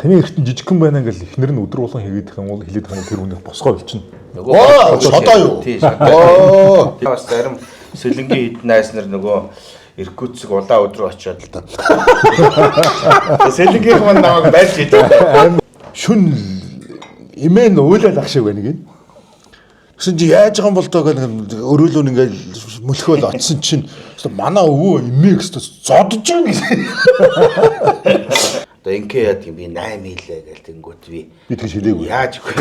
Таны эртэн жижигхэн байна ингээл эхнэр нь өдөр болгон хийгээд их юм бол хилээд их юм бол тэр хүнийг босгоо болчихно. Оо, шодоо юу? Тий, шодоо. Оо. Бас зарим сэлэнгийн хідэн найс нар нөгөө Иркутск улаан өдрөө очиод л та. Сэлэнгийнх маань намайг барьж идэв. Шүн эмээн уйлал ах шиг байна гин. Тэгсэн чи яаж байгаа юм бол доо гэх өрөөлөө ингээл мөлхөөл очсон чинь манай өвөө эмээ гэсэн зодож юм гэсэн. Одоо инкээ яадаг юм би 8 хийлээ гэл тэнгүүт би Би тэгж хэлээгүй. яаж үгүй.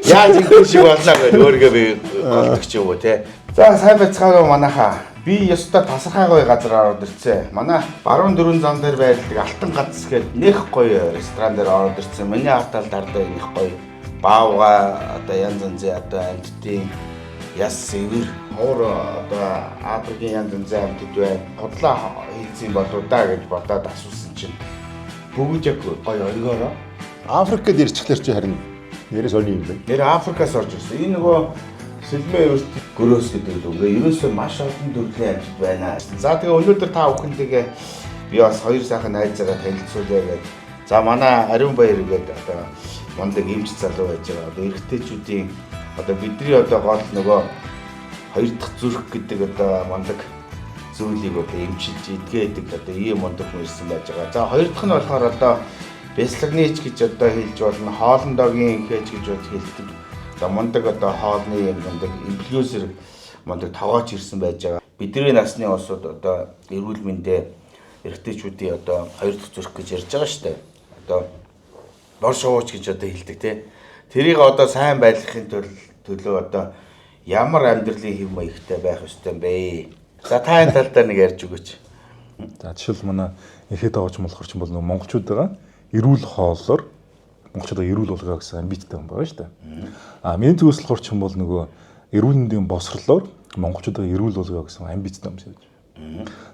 Яаж ингэ шиг боллоо гэж өөрийгөө би голдог ч юм уу те. За сайн байцгаана уу манайхаа. Би ёстой тасархай газар ороод ирсэн. Манай баруун дөрвөн зам дээр байрладаг Алтан гац гээд нэх гоё ресторан дээр ороод ирсэн. Миний хатал дардаа нэх гоё баавга одоо янз янзын одоо амьтдын яс сэвэр ховор одоо Африкийн янз янзын амьтад байна. Худлаа хийцэн болоо да гэж бодоод асуусан чинь бүгд яг гоё оргиороо Африкад ирчихлээр чи харин нэрээ сони юм байна. Нэр Африкаас орж ирсэн. Энэ нөгөө сэлмээ өрт гөрөөс гэдэг л үгээ. Ерөөсөө маш олон төрлийн амьтад байна. За тэгээ өнөөдөр та бүхэндээ би бас хоёр сайхан найзаараа танилцуулъя гэж. За манай Ариун Баяр гэдэг одоо мундаг эмч залуу байж байгаа. Одоо эрэгтэйчүүдийн одоо бидний одоо гол нөгөө хоёр дахь зүрх гэдэг одоо мундаг зүйлийг одоо эмчилж эдгээдэг одоо ийм мундаг хүн ирсэн байж байгаа. За хоёр дахь нь болохоор одоо бясалганы ч гэж одоо хэлж болно, хоолндоогийн хээж гэж бод хэлдэг. Одоо мундаг одоо хоолны юм мундаг инфлюенсер мундаг тогооч ирсэн байж байгаа. Бидний насны улсууд одоо эрүүл мэндэ эрэгтэйчүүдийн одоо хоёр дахь зүрх гэж ярьж байгаа шүү дээ. Одоо бор шууч гэж одоо хэлдэг тий. Тэрийг одоо сайн байлгахын төлөө одоо ямар амьдралын хэв маягтай байх ёстой юм бэ? За та энэ тал дээр нэг ярьж өгөөч. За жишээл манай ихэд аваач болохоор ч юм бол нөгөө монголчууд байгаа эрүүл хооллоор монголчуудаа эрүүл болгоё гэсэн амбицтай хүн байгаа шүү дээ. А миний зүгээс болохоор ч юм бол нөгөө эрүүл мэндийн босрлоор монголчуудаа эрүүл болгоё гэсэн амбицтай хүмүүс явж.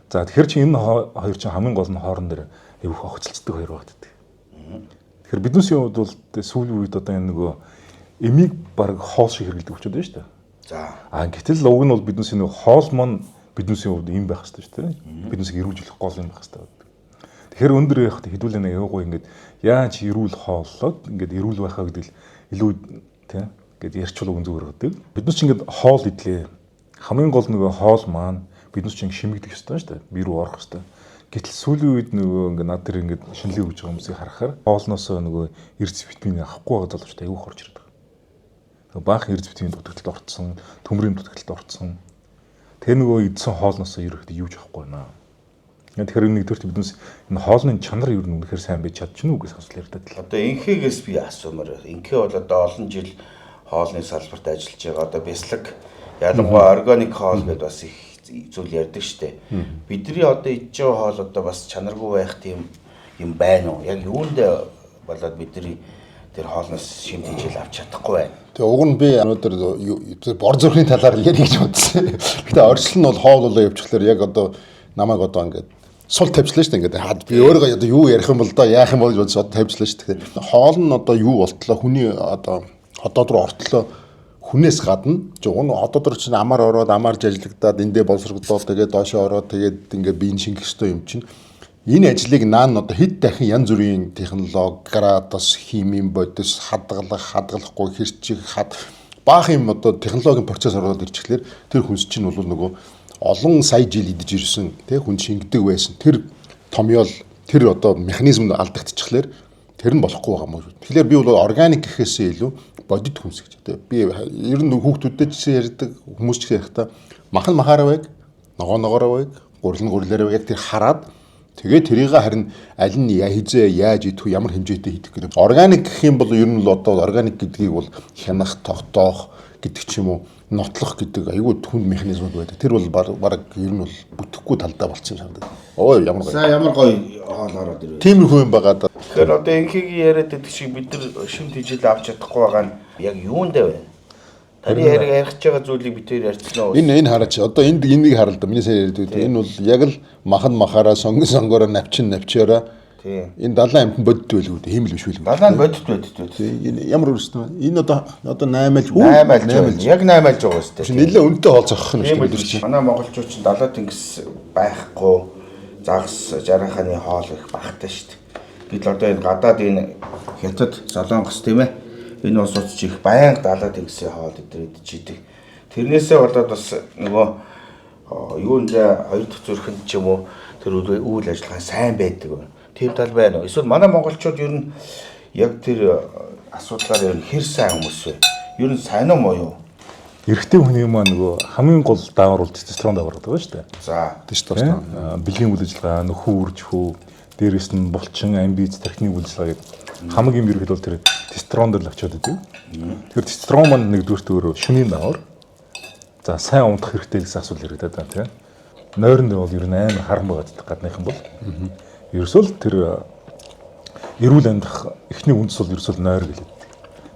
За тэгэхээр чи энэ хоёр чинь хамгийн гол нь хоорон дээр эвх огцолцдог хоёр байдаг. Тэгэхээр биднээсийн хувьд бол сүүлийн үед одоо энэ нөгөө эмийг баг хоол шиг хэрэглэдэг болчиход байна шүү дээ. За. А гэтэл уг нь бол биднээсийн нөгөө хоол маань биднээсийн хувьд юм байх хэрэгтэй шүү дээ. Биднээсийг эрүүлжүүлэх гол юм байх хэрэгтэй байдаг. Тэгэхээр өндөр явахт хэдүүлээ нэг яваагүй ингээд яаж эрүүл хооллоод ингээд эрүүл байхаа гэдэг л илүү тий ингээд ярьчвал үн зүгээр гэдэг. Биднес чинь ингээд хоол идлээ. Хамгийн гол нөгөө хоол маань биднес чинь шимэгдэх ёстой шүү дээ. Бие рүү орох ёстой. Гэтэл сүүлийн үед нөгөө ингээд над дээр ингээд шинэлгээ өгж байгаа хүмүүсийг харахаар хоолноосоо нөгөө эрдэс витамин авахгүй байгаа залуучууд аягүй хорж ирдэг. Нөгөө баахан эрдэс витамин дутагдалд орцсон, төмрийн дутагдалд орцсон. Тэр нөгөө идсэн хоолноосоо ерөөхдөө юу ч авахгүй байна. Тэгэхээр нэгдүгээрт биднес энэ хоолны чанар ер нь үнэхээр сайн байж чадчихна уу гэсэн асуудал яригдаад л. Одоо инхэгээс би асуумаар байна. Инхэ бол одоо олон жил хоолны салбарт ажиллаж байгаа. Одоо бяцлаг ялангуяа органик хоол гэдээ бас их зүйл ярьдаг штэ. Бидний одоо идж байгаа хоол одоо бас чанаргүй байх тийм юм байна уу? Яг юунд болоод бидний тэр хоолноос шим тэжээл авч чадахгүй байна. Тэгээ уг нь би өнөөдөр бор зүрхний талаар ярих гэж бодсон. Гэтэ орчлон нь бол хоол болоо явчихлаар яг одоо намайг одоо ингээд сул тавьчлаа шүү дээ ингээд хад би өөрийгөө одоо юу ярих юм бол доо яах юм бол гэж бодож одоо тавьчлаа шүү дээ. Хоол нь одоо юу болтлоо хүний одоо хотод руу ортлоо хүнээс гадна жуган хотод руу чинь амар ороод амар жажлагдаад эндээ боловсрогдоод тэгээд доошоо ороод тэгээд ингээд биеийн шингэх ёстой юм чинь энэ ажлыг наан одоо хэд дахин янз бүрийн технологи, градус, химийн бодис, хадгалах, хадгалахгүй хэрчих, хад баах юм одоо технологийн процесс ороод ирчихлээр тэр хүнс чинь бол нөгөө олон сая жил идэж ирсэн тий хүн шингэдэг байсан тэр томьёол тэр одоо механизм нь алдагдчихлаар тэр нь болохгүй байгаа юм уу. Тэгэхээр би бол органик гэхээсээ илүү бодит хүнс гэж. Тий би ер нь хүүхдүүдэд ч гэсэн ярьдаг хүмүүс ч гэсэн ярихдаа махан махаараа байг, ногоо ногоороо байг, гурил нь гурилаараа байг яг тэр хараад тэгээ тэрийг харин аль нь хизээ яаж идэх үү, ямар хэмжээтэй идэх гэдэг. Органик гэх юм бол ер нь л одоо органик гэдгийг бол хянах, тогтоох гэдэг ч юм уу, нотлох гэдэг айгүй түнд механизмууд байдаг. Тэр бол бараг ер нь бол бүтэхгүй талдаа болчихсон санагдав. Ой ямар гоё. За ямар гоё хоол ороод ирвэ. Тиймэрхүү юм байгаа да. Тэгэхээр одоо инхигийн яриад байдаг шиг бид нар шим тэжээл авч чадахгүй байгаа нь яг юунд вэ? Таны ярих байгаа зүйлийг бид хоёр ярьсан уу? Энэ хараач. Одоо энд энийг харал да. Миний сая яриад байдаг. Энэ бол яг л махан махаараа, сонгон сонгоороо, навчин навчаараа. Тийм. Энэ далайн амьтан бодит байлгүй дээ. Хийм л биш байлгүй. Далайн бодит бодит байд. Энэ ямар өрсөлдөөн вэ? Энэ одоо 8 альж 8 альж. Яг 8 альж байгаа шүү дээ. Нэлээ үнэтэй хоол зохих нь Тийм шүү л дээ. биш. Манай монголчууд чинь далаа тэнгис байхгүй загас жаран хааны хоол их багтай шүү дээ. Гэтэл одоо энэ гадаад энэ Хятад, Солонгос тийм ээ. Энэ улсууд ч их байнга далаа тэнгисийн хоол өдр идэж идэг. Тэрнээсээ болоод бас нөгөө юунд хоёр дахь зүрхэнд ч юм уу тэр үйл ажиллагаа сайн байдаг. Тийм тал байна уу? Эсвэл манай монголчууд ер нь яг тэр асуудлаар ер нь хэр сайн хүмүүс вэ? Ер нь сайн уу муу юу? Эрэгтэй хүний маань нөгөө хамгийн гол даавар бол тестостерон даавар гэдэг байна шүү дээ. За, Тестостерон. Бэлгийн үйл ажиллагаа, нөхөн үржихүү, дээрэс нь булчин, амбиз, тархины үйл ажиллагаа гэдэг хамаг юм ерөөхдөө бол тэр тестостерон дээр л очиод идэв. Тэгэхээр тестостерон маань нэгдүгüрт өөрөө шөнийн даавар. За, сайн унтах хэрэгтэй гэсэн асуудал яригадаад байна тийм. Нойронд бол ер нь амар харан байгаад гадныхан бол. Ерөөсөө л тэр эрүүл амьдрах эхний үндэс бол ерөөсөө л нойр гэлээд.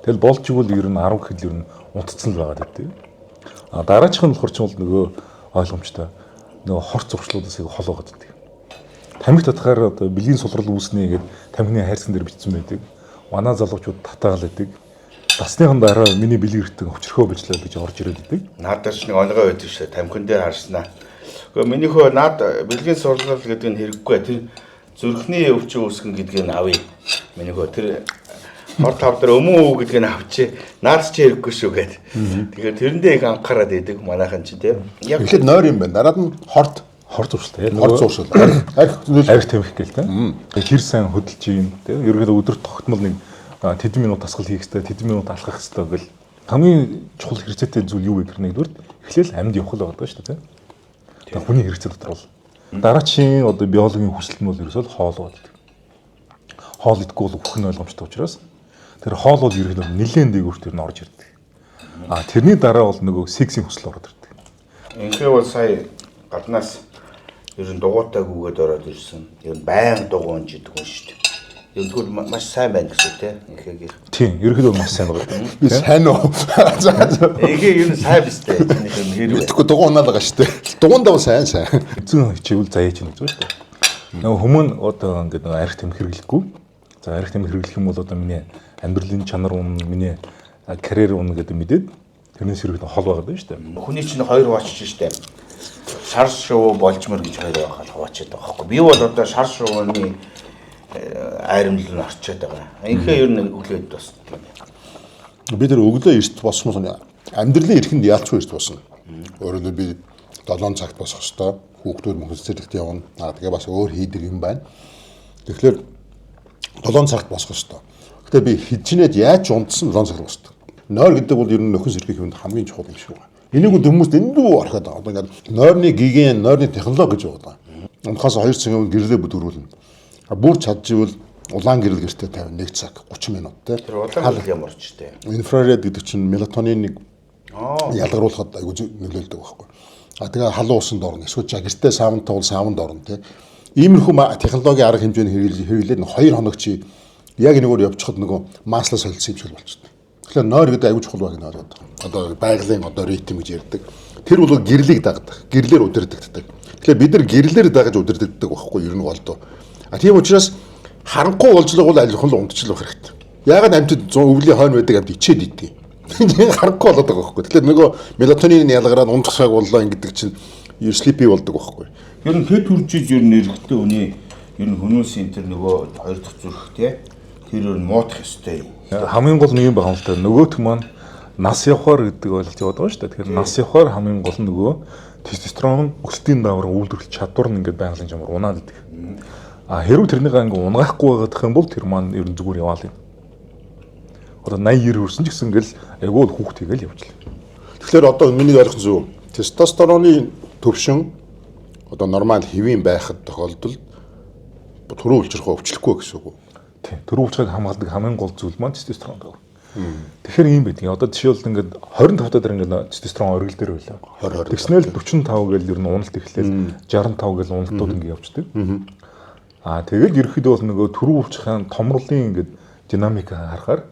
Тэгэл болж игэл ер нь 10 гэхэд ер нь унтцсан л байгаад байдаг. А дараачих нь болохоор ч бол нөгөө ойлгомжтой нөгөө хорт зуршлуудаас их хол байгаад байдаг. Тамхи татахаар одоо бэлгийн сулрал үүснэ гэд тамхины хайрцан дээр бичсэн байдаг. Манай залуучууд татаал байдаг. Тасныхан дараа миний бэлэг эртэн өвчрхөө болжлоо гэж орж ирээд байдаг. Наад дээр ч нэг онгой байдаг шээ. Тамхин дээр харснаа. Гэхдээ миний хөө наад бэлгийн сурлал гэдэг нь хэрэггүй. Тэр зүрхний өвчин үүсгэн гэдгийг нь авъя. Миний хөө тэр хор тав дээр өмөн үү гэдгийг нь авчи. Наад чи хэрэггүй шүү гэд. Тэгэхээр тэрэндээ их анхаарад идэг манайхан чи тийм. Яг эхлээд нойр юм байна. Дараад нь хорт Хорт зуршил тийм. Хорт зуршил. Арх арх тамхи гэл тийм. Хэр сайн хөдөлж юм тийм. Ерөнхийдөө өдөрт тогтмол нэг тэдэн минут дасгал хийх хэрэгтэй, тэдэн минут алхах хэрэгтэй гэл. Хамгийн чухал хэрэгцээтэй зүйл юу вэ гэхээр нэгдүгээр эхлээл амьд явах л байгаа шүү дээ тийм. Тэгээ хүний хэрэгцээ дотор бол дараачийн одоо биологийн хүсэлт нь бол ерөөсөө л хоол байдаг. Хоол идэхгүй бол үхэх нь ойлгомжтой учраас тэр хоол бол ерөнхийдөө нэлээд дээгүүрт ер нь орж ирдэг. А тэрний дараа бол нөгөө сексийн хүсэл ороод ирдэг. Инхээ бол сая гаднаас ер нь дугуйтай гүгээд ороод ирсэн. Ер нь баян дугуй унж идэг хүн шүү дээ. Ер нь тэгвэл маш сайн байна гэсэн үг тийм. Инхээгийн. Тийм, ерөнхийдөө маш сайн байгаа. Би сайн уу? За. Инхээ ер нь сайн биз дээ. Чинийх юм хэр вэ? Тэгэхгүй дугуй унаал байгаа шүү дээ. Дугуйндаа сайн сайн. Зүүн хичээвэл заяач юм гэж байна шүү дээ. Нөгөө хүмүүн одоо ингээд нөгөө арх тамхи хэрэглэхгүй. За арх тамхи хэрэглэх юм бол одоо миний амьдралын чанар унна, миний карьер унна гэдэг мэдээд тэрнээс ерөнхийдөө хол байгаа даа шүү дээ. Хүний чинь хоёр хуваачиж шүү дээ. Шар шувуу болжмор гэж хоёр байхал хуваачаад байгаа байхгүй. Би бол одоо шар шувууны айрамлал нь орчоод байгаа. Инхээ ер нь өглөөд бас тийм. Би тэр өглөө эрт босмол амьдралын эрхэнд ялцгүй эрт босно. Өөрөөр хэлбэл би 7 цагт босох хэвээр хүүхдүүд мөхөс зэрэгт явна. Аа тэгээ бас өөр хийдэг юм байна. Тэгэхээр 7 цагт босох хэвээр. Гэтэ би хичнээн яаж унтсан 7 цагт босдог. Нойр гэдэг бол ер нь нөхөн сэргийх юмд хамгийн чухал юм шиг байна. Энийг үл хүмүүс дэндүү орхиод байгаа. Одоо ингээд нойрны гигиен, нойрны технологи гэж байгаа. Унтахаас 2 цагийн өмнө гэрлээ бүдгэрүүлнэ. А бүр чадчихвал улаан гэрэл гэртээ тавина 1 цаг 30 минут те. Тэр улаан гэрэл ямар ч те. Инфраред гэдэг чинь мелатониныг ялгаруулахад айгуу нөлөөлдөг байхгүй. А тэгээ халуун усанд орно. Эсвэл жа гэртээ савнтай бол савнд орно те. Иймэрхүү технологийн арга хэмжээний хэрэглээд 2 хоног чи яг энэгээр явчихад нөгөө маслаа солилцсон юм шиг болчихдог. Тэгэхээр нойр гэдэг айгуу чухал байг нь ойлгоод байгаа. Одоо байгалийн одоо ритм гэж ярьдаг. Тэр бол гэрлийг дагдаг. Гэрлээр удирдагддаг. Тэгэхээр бид нар гэрлээр дагаж удирдагддаг байхгүй ер нь голдоо. А тийм учраас харанхуй болжлого бол аль болох унтчих хэрэгтэй. Яагаад амьтад өвлийн хойно байдаг амьт ичээд иддэг юм. Харанхуй болоод байгаа байхгүй. Тэгэхээр нөгөө мелатонин ялгараад унтах шаг боллоо ингэдэг чинь sleepy болдог байхгүй. Ер нь хэд хүрчиж ер нь эрэгтэй хүний ер нь хүмүүсийн тэр нөгөө хоёр дахь зүрх те тэр ер нь муутах ёстой юм. Хамгийн гол нь юм байна л да. Нөгөөх маань нас явахаар гэдэг ойлголт яваад байгаа шүү дээ. Тэгэхээр нас явахаар хамгийн гол нь нөгөө тестостерон өсөлтийн даавар үйлдвэрлэх чадвар нь ингээд байгалийн жамаар унаад идэг. А хэрвээ тэрнийг ингээ унгаахгүй байгаадах юм бол тэр маань ер нь зүгээр яваал юм. Одоо 80 90 хүрсэн ч гэсэн ингээл айгүй л хүүхд тэгэл явчихлаа. Тэгэхээр одоо миний ойлгосон зүйл тестостероны төвшин одоо нормал хэвийн байхад тохиолдолд түрүү улчрах өвчлөхгүй гэсэн үг үү? Тийм. Түрүү улчрахыг хамгаалдаг хамгийн гол зүйл маань тестостерон гав. Тэгэхээр ийм байдаг. Одоо жишээлбэл ингээд 25 та дээр ингээд тестостерон оргил дээр байлаа. 20 20. Тэгснээл 45 гээл ер нь уналт эхлээл 65 гээл уналтууд ингээд явждаг. Аа тэгэл ерөөхдөө бол нөгөө түрүү улчрахын томрлын ингээд динамик харахаар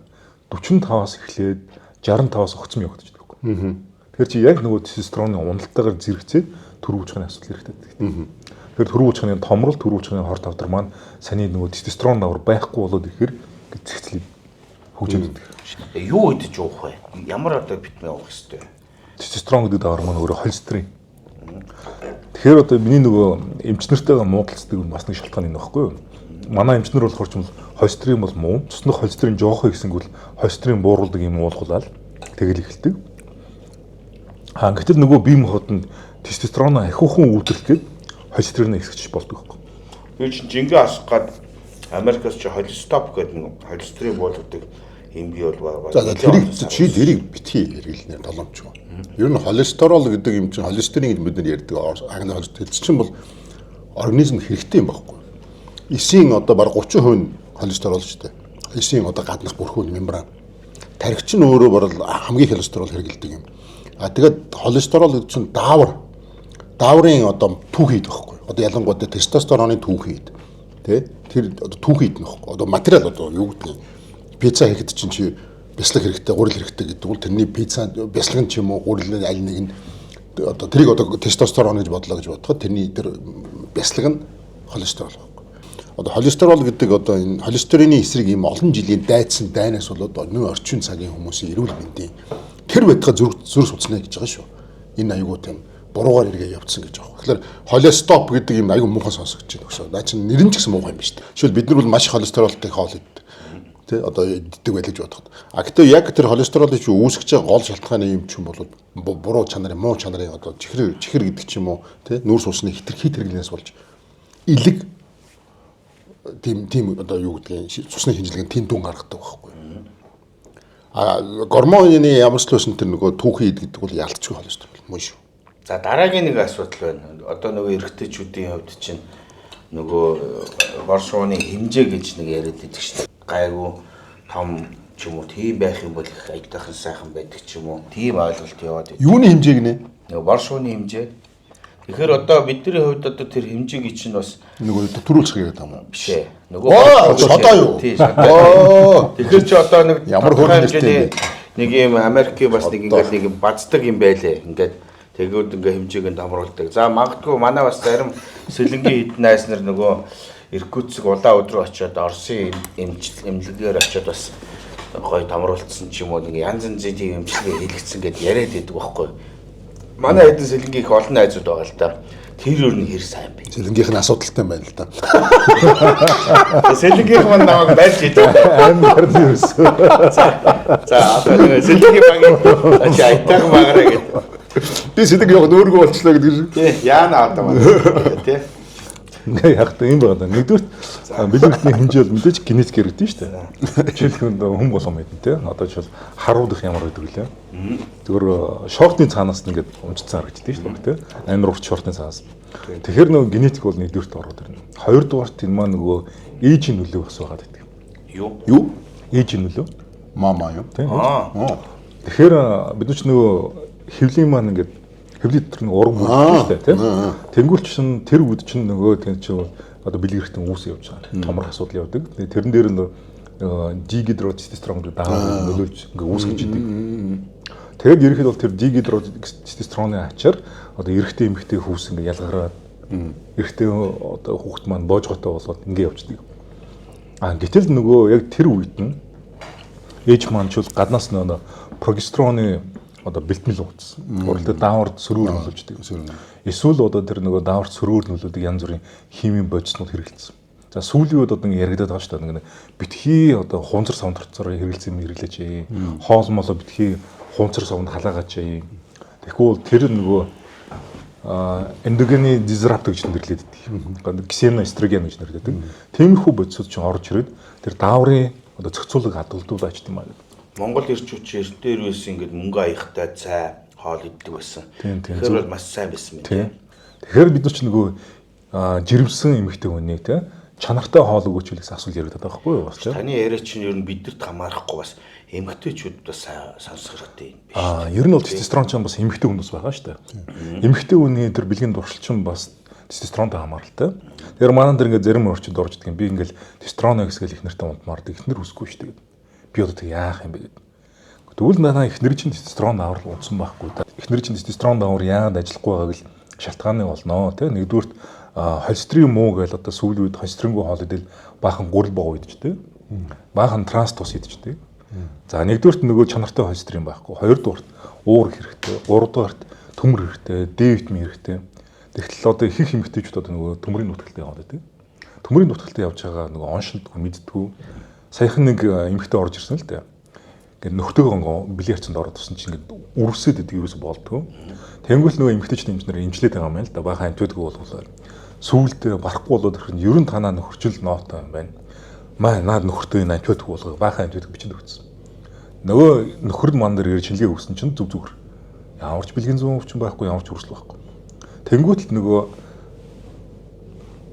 45-аас эхлээд 65-аас огцом явагдчихдаг. Тэгэхээр чи яг нөгөө тестостероны уналтайгаар зэрэгцээд түрүү улчрахын асуудал хэрэгтэй. Тэгэхээр түрүү улчрахын томрол, түрүү улчрахын хор тавдар маань саний нөгөө тестостерон давар байхгүй болоод ихээр зэгцлийг хөгжөөд идэг. Юу идэж уух вэ? Ямар одоо витамин уух ёстой вэ? Тестостерон гэдэг давар маань өөрөө холестерин. Тэгэхээр одоо миний нөгөө эмч нартайгаа муудалцдаг бас нэг шалтгаан энэ багхгүй юу? Манай эмчнэр болохоор ч юм холестерин бол муу. Цуснах холестерин жоох гэсэнгүүл холестерин бууруулдаг юм уулгуулаад тэгэл эхэлдэг. Гэтэл нөгөө бие махбод нь тестостерон ахиухан үүдрэх гээд холестерин ихсэж болдог байхгүй. Би чинь жингээ асах гад Америкаас чи холестоп гэдэг нэг холестерин буулгадаг юм бий бол За тэрийг чи тэрийг битгий хэрэглэнээр толомчгүй. Ер нь холестерол гэдэг юм чинь холестерин гэж бид нар ярьдаг. Англи холестерол чинь бол организм хэрэгтэй юм байхгүй. Эсийн одоо баг 30% нь холестерол шүү дээ. Эсийн одоо гаднах бүрхүүн мембран. Тархи чинь өөрөө барал хамгийн холестерол хэрэглэдэг юм. А тэгээд холестерол гэдэг чинь даавар. Дааврын одоо түүхийд байхгүй. Одоо ялангуяа тестостероны түүхийд. Тэ? Тэр одоо түүхийд нөхгүй. Одоо материал одоо юу гэдгийг пицца хийхэд чинь чи бяцлаг хэрэгтэй, гурил хэрэгтэй гэдэг бол тэрний пицца бяцлаг нь ч юм уу гурил аль нэг нь одоо тэрийг одоо тестостерон гэж бодлоо гэж бодоход тэрний тэр бяцлаг нь холестерол байхгүй. Одоо холестерол гэдэг одоо энэ холестерины эсрэг ийм олон жилийн дайцсан дайнаас болоод нүү орчин цагийн хүмүүсийн эрүүл мэндийн тэр байтугай зүрх судасна гэж байгаа шүү. Энэ аюулгүй тийм буруугаар эргээ явцсан гэж байгаа. Тэгэхээр холестоп гэдэг юм аюул муухай сонсогдож байна гэсэн. Наа чинь нэр нь ч гэсэн муухай юм биш үү? Жишээл бид нар бол маш холестеролтой хоол иддэг. Тэ одоо иддэг байлаа гэж бодоход. А гэтээ яг тэр холестеролыг чи үүсгэж байгаа гол шалтгааны юм ч юм бол буруу чанарын, муу чанарын одоо чихэр гэдэг ч юм уу, тэ нүүрс усны хитрхи хэрэглэнээс болж илэг тийм одоо юу гэдгийг цусны шинжилгээнд тийм дүн гаргадаг байхгүй. А гормоны ямар ч лөөсөн тэр нөгөө түүхий ид гэдэг бол ялцгүй холестерол мөн шүү. За дараагийн нэг асуудал байна. Одоо нөгөө эрэгтэйчүүдийн хувьд чинь нөгөө бор шууны хэмжээ гэж нэг яриад байдаг шүү дээ. Гайгүй том ч юм уу тийм байх юм бол их аятайхан сайхан байдаг ч юм уу. Тийм ойлголт яваад байдаг. Юуны хэмжээ гинэ? Нөгөө бор шууны хэмжээ. Тэгэхээр одоо бидний хувьд одоо тэр хэмжээг чинь бас нөгөө төрүүлчих гэдэг юм уу? Биш ээ. Нөгөө шодоо юу? Тийм шодоо. Тэгэхээр чи одоо нэг ямар хөрөн нэртэй нэг юм Америкийн бас нэг ингээд нэг юм баздаг юм байлээ. Ингээд тэгүүд ингээ хэмжээг нь томруулдаг. За магадгүй манай бас зарим сэлэнгийн хідэн найз нар нөгөө Иркутск улаан өдрөө очиод Оросын эмнэлгээр очиод бас гоё томруулсан ч юм уу нэг янз янзын тийм эмчилгээ хийлгэсэн гэд яриад байдаг байхгүй. Манай хэдэн сэлэнгийн их олон найзууд байгаа л да. Тэр өөр нь хэр сайн бэ? Сэлэнгийнх нь асуудалтай байна л да. Сэлэнгийнх маань намайг барьж идэв. Амар юусэн. За одоо нэг сэлэнгийн багийн чи аятайхан багаараа гэд. Би сэлэнг явах нөөргөө болчлоо гэдэг шиг. Тий, яана одоо манай тий. Ингээ яг та юм байгаа даа. Нэгдүгээр бэлгэвэртний хэмжээ бол мэдээж генетик яригдэн шүү дээ. Жишээлбэл хүн болгон мэднэ тий. Одоо жишээл харуудах ямар байдаг лээ. Зүгээр шортны цаанаас нь ингээд унцсан харагддаг шүү дээ тий. Амар урт шортны цаанаас. Тэгэхээр нөгөө генетик бол нэгдүгээрт ороод ирнэ. Хоёрдугаарт энэ маань нөгөө ээжийн нөлөө бас байгаад байдаг. Юу? Юу? Ээжийн нөлөө. Мама юу? Тий. Тэгэхээр бид нар ч нөгөө хэвлийн маань ингээд хэвлийн дотор нэг урам бүрддэг шүү дээ тийм. Тэнгүүл чинь тэр үд чинь нөгөө тийм чинь одоо бэлгэрхтэн үүс явж байгаа. Томрох асуудал явдаг. Тэрэн дээр нөгөө дигидротестостерон гэдэг даавар нөлөөлж ингээ үүсгэж идэг. Тэгээд ерөнхийдөө бол тэр дигидротестостероны ачаар одоо эрэгтэй эмэгтэй хүүс ингээ ялгараад эрэгтэй одоо хүүхэд маань боожготой болоод ингээ явждаг. А гэтэл нөгөө яг тэр үед нь ээж маань ч бол гаднаас нөгөө прогестероны одоо бэлтгэл ууцсан. Уралдаа даавар сөрөөр нөлөөлждөг. Эсвэл одоо тэр нөгөө даавар сөрөөр нөлөөлдөг янз бүрийн химийн бодиснууд хэрэглэсэн. За сүүлийн үед одоо ингэ яригадаад байгаа шүү дээ. Нэг битгий одоо хунцар савнд орцоор хэрэглэсэн юм хэрэглээч. Хоол молоо битгий хунцар савнд халаагаач. Тэгэхгүй бол тэр нөгөө эндогены дисраптор гэж нэрлэдэг. Ксеноэстроген гэж нэрлэдэг. Тиймэрхүү бодисууд чинь орж ирээд тэр дааврын одоо зохицуулыг хадгалдуулаач юм аа. Монгол эрчүүд чи эртний ирвэс ингээд мөнгө аяхтай цай хоол иддэг байсан. Тэгэхээр бол маш сайн байсан мэн. Тэгэхээр бид нар ч нөгөө жирэмсэн эмэгтэй хүний те чанартай хоол өгөөч гэсэн асуулт яригдаад байгаа байхгүй юу бас те. Таны яриа чинь ер нь бидэрт хамаарахгүй бас эмэгтэйчүүд бас сонсох хэрэгтэй юм биш. Аа ер нь бол тестостерон ч бас эмэгтэй хүнд бас байгаа шүү дээ. Эмэгтэй хүний тэр бэлгийн дуршил чинь бас тестостеронтой хамааралтай. Тэгэхээр манай дээр ингээд зарим орчинд орж идэг юм. Би ингээд тестостероно гэсгээл их нэртэй унтмаар их нэр хүсэхгүй шүү дээ. Би одоо тэг яах юм бэ гэдэг. Тэгвэл манай эхнэр чинь тестостерон даавар унтсан байхгүй да. Эхнэр чинь тестостерон даавар яагаад ажиллахгүй байгааг л шалтгааны болноо те. Нэгдүгüүрт холестерин муу гэж одоо сүүлийн үед холестерингүй хоол идэл баахан гурил богоо идчихдэг. Баахан транс тус идчихдэг. За нэгдүгüүрт нөгөө чанартай холестерин байхгүй. Хоёрдугаарт уур хэрэгтэй. Гуравдугаарт төмөр хэрэгтэй, Д витамин хэрэгтэй. Тэгтэл одоо их эмэгтэйчүүд одоо нөгөө төмрийн нутгалтай яваад байдаг. Төмөрийн дутагдaltaй явж байгаа нөгөө оншилдгүй мэддэггүй. Саяхан нэг эмэгтэй орж ирсэн л дээ. Ингээд нөхдөөгөө бэлгийн харьцаанд ороод тусан чинь ингээд үрсэд идэг юусэн болдгоо. Тэнгүүл нөгөө эмэгтэйчний эмчнэр эмчлээд байгаа юм байна л да. Баахан амтуудгүй болголоо. Сүүлдээ барахгүй болоод ирэх нь ер нь танаа нөхөрчл нотой юм байна. Маа наад нөхөртөө энэ амтуудгүй болгоо. Баахан амтуудгүй бичиж өгсөн. Нөгөө нөхөр нь ман дээр ирж шинжилгээ өгсөн чинь зүг зүгээр. Ямар ч бэлгийн зүүн өвчин байхгүй, ямар ч үрсэл байхгүй. Тэнгүүтэл нөгөө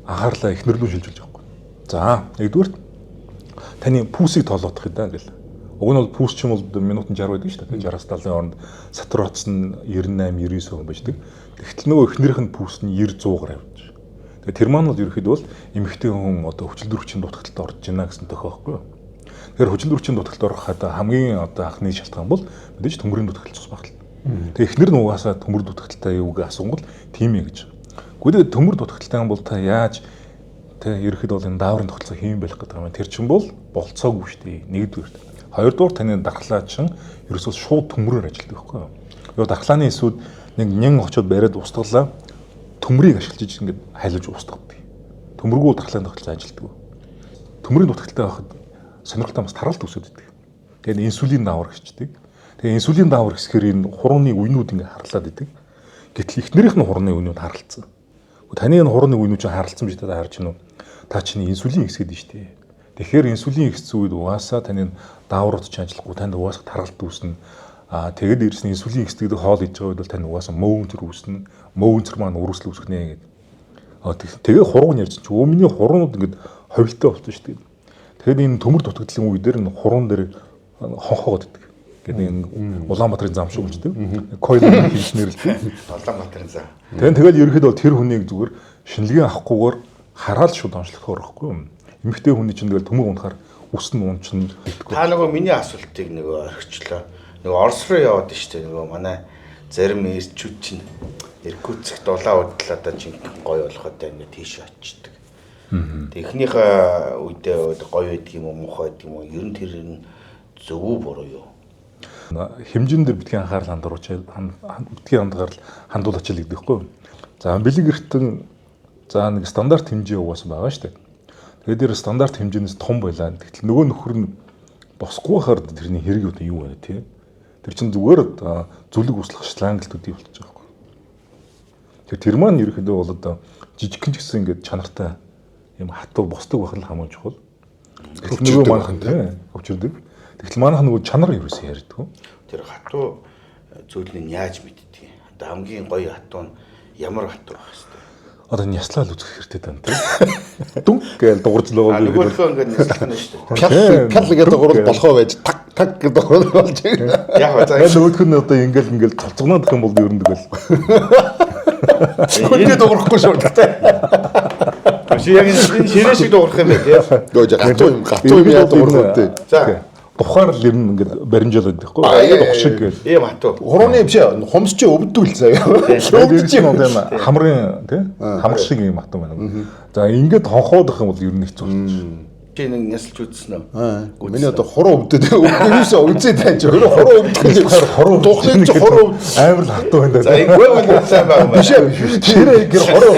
анхаарлаа эхнэр рүү шилжүүлж байгаа байхгүй. За, нэгдүгürt таны пүүсийг тоолоодох юм да гэл. Уг нь бол пүүс ч юм бол минутанд 60 байдаг шүү дээ. 60-аас 70-ын хооронд сатурац нь 98, 99% байдаг. Тэгтэл нөгөө эхнэрийнх нь пүүс нь 90 100 гаруй явж. Тэгээ тэр маань бол ерөөхдөө бол эмэгтэй хүн одоо хүчил төрөгчийн дутагдaltaд орж байна гэсэн тохио байхгүй юу? Тэгэхээр хүчил төрөгчийн дутагдaltaд орох хадаа хамгийн одоо анхны шалтгаан бол мэдээж төмөрийн дутагдал цус багтал. Тэгээ эхнэр нь угаасаа төмөр дутагдaltaй юу гэж асуунгуул тийм ээ гэж. Гэхдээ төмөр дутагдaltaй юм бол та яаж тэ ерөөхдөө бол энэ дааврын тогтолцоо хийм байх гэдэг юм. Тэр чинь бол болцоогүй шүү дээ. Нэгдүгээр. Хоёрдугаар таны дархлаа чинь ерөөсөө шууд төмрөөр ажилладаг байхгүй юу? Юу дархлааны эсүүд нэг нэн очоод бариад устгалаа төмрийг ашиглаж ингээд хайлуулж устгадаг. Төмөргүй дархлааны тогтолцоо ажилладаг. Төмрийн дутагдaltaй байхад сонирхолтой бас таргалт үүсээд идэг. Тэгээд инсулин даавар гэждэг. Тэгээ инсулин даавар гэсгээр энэ хурууны үенүүд ингээд харлаад идэг. Гэтэл эхнэрийнх нь хурууны үенүүд харалцсан. Таны энэ хурууны үенүүд чинь харалцсан биш та харж гинүү. Та чинь инсулин ихсгээд нь шүү дээ. Тэгэхээр инсулин ихссэн үед угаасаа таны дааврууд чинь ажиллахгүй, танд угаасаа таргалт үүснэ. Аа тэгээд дээрс нь инсулин ихсдэг гэдэг хоол идж байгаа үед бол танд угаасаа мөөнцөр үүснэ. Мөөнцөр маань үргэлжлэл үүсгэнэ гэдэг. Аа тэгээ хуруу нь ярьж чинь өө миний хуруунууд ингээд ховлтой болсон шүү дээ. Тэгэхээр энэ төмөр дутагдлын үе дээр энэ хуруун дээр хонхоогод идэг. Гэдэг энэ Улаанбаатарын зам шиг болчдөг. Койл хийж нэрлэдэг. Улаанбаатарын зам. Тэгэл ерөөхдөө бол тэр хүнийг зүгээр шинэлгээ авахгүйгээр хараал шууд онцлохоор байхгүй юу? Эмэгтэй хүний чинь тэгэл төмөр унахаар үс нь унчин битггүй. Та нөгөө миний асуултыг нөгөө орхичлоо. Нөгөө Орос руу яваад штэ нөгөө манай зарим эрчүүд чинь Иркутскт улаан удлаа одоо жинхэнэ гоё болоход ингээд тийш очдөг. Тэг эхнийхээ үедээ гоё байдаг юм уу муухай байдаг юм уу? Ер нь тэр нь зөв үү буруу юу? Хэмжин дээр битгий анхаарал хандруулж битгий анхаарал хандуулаач л гэдэг байхгүй юу? За бэлэг эртэн за нэг стандарт хэмжээ угаасан байгаа шүү дээ. Тэгээд тэр стандарт хэмжээнээс том байлаа. Гэтэл нөгөө нөхөр нь босгүй хахаар тэрний хэрэг одоо юу вэ тий? Тэр чинь зүгээр зүлэг услах шланг л төдий болчих жоох байхгүй. Тэр маань ерөөхдөө бол одоо жижигхэн ч гэсэн ингээд чанартай юм хатуу босдог байх нь хамаагүй чухал. Гэтэл нөгөө манайхан тий өвчрдөг. Тэгтэл манайхан нөгөө чанар ерөөсөө ярьдгүй. Тэр хатуу зүйлийг яаж мэддэг юм? Одоо хамгийн гоё хатуу нь ямар хатуу байх хэвтэй? Одоо няслал үзэх хэрэгтэй тань тий. Дүнк гээл дуурж л байгаа. Нөгөөхөө ингээд няслах нь шүү дээ. Пял пял гэдэг дуурал болохоо байж так так гэдэг дуурал болж байгаа. Яг за нөгөөх нь одоо ингээл ингээл цолцгоноод гэх юм бол ер нь тэгэл. Хүндээ дуурахгүй шүү дээ. Чи яг энэ ширээ шиг дуурах юм байна тий. Гөө гатуу юм яа дуурах вэ? За тухаар л ер нь ингээд баримжаалаад байхгүй юу? Дух шиг гээл. Ийм хатуу. Хурууны юм чи хумс чи өвддөг л заяа. Өвдөж юм одоо юм хамрын тий хамар шиг юм хатуу байна. За ингээд хонхоодох юм бол ер нь хэцүү болчих. Чи нэг нясалж үзсэн үү? Миний одоо хуруу өвдөд өвдөөсөө үзээ тааж өөрөө хуруу өвдөх хуруу тухлыг чи хуруу амар л хатуу байна. За ингэвэл бол сайн байгаа юм. Биш ээ. Ширээ гэр хуруу.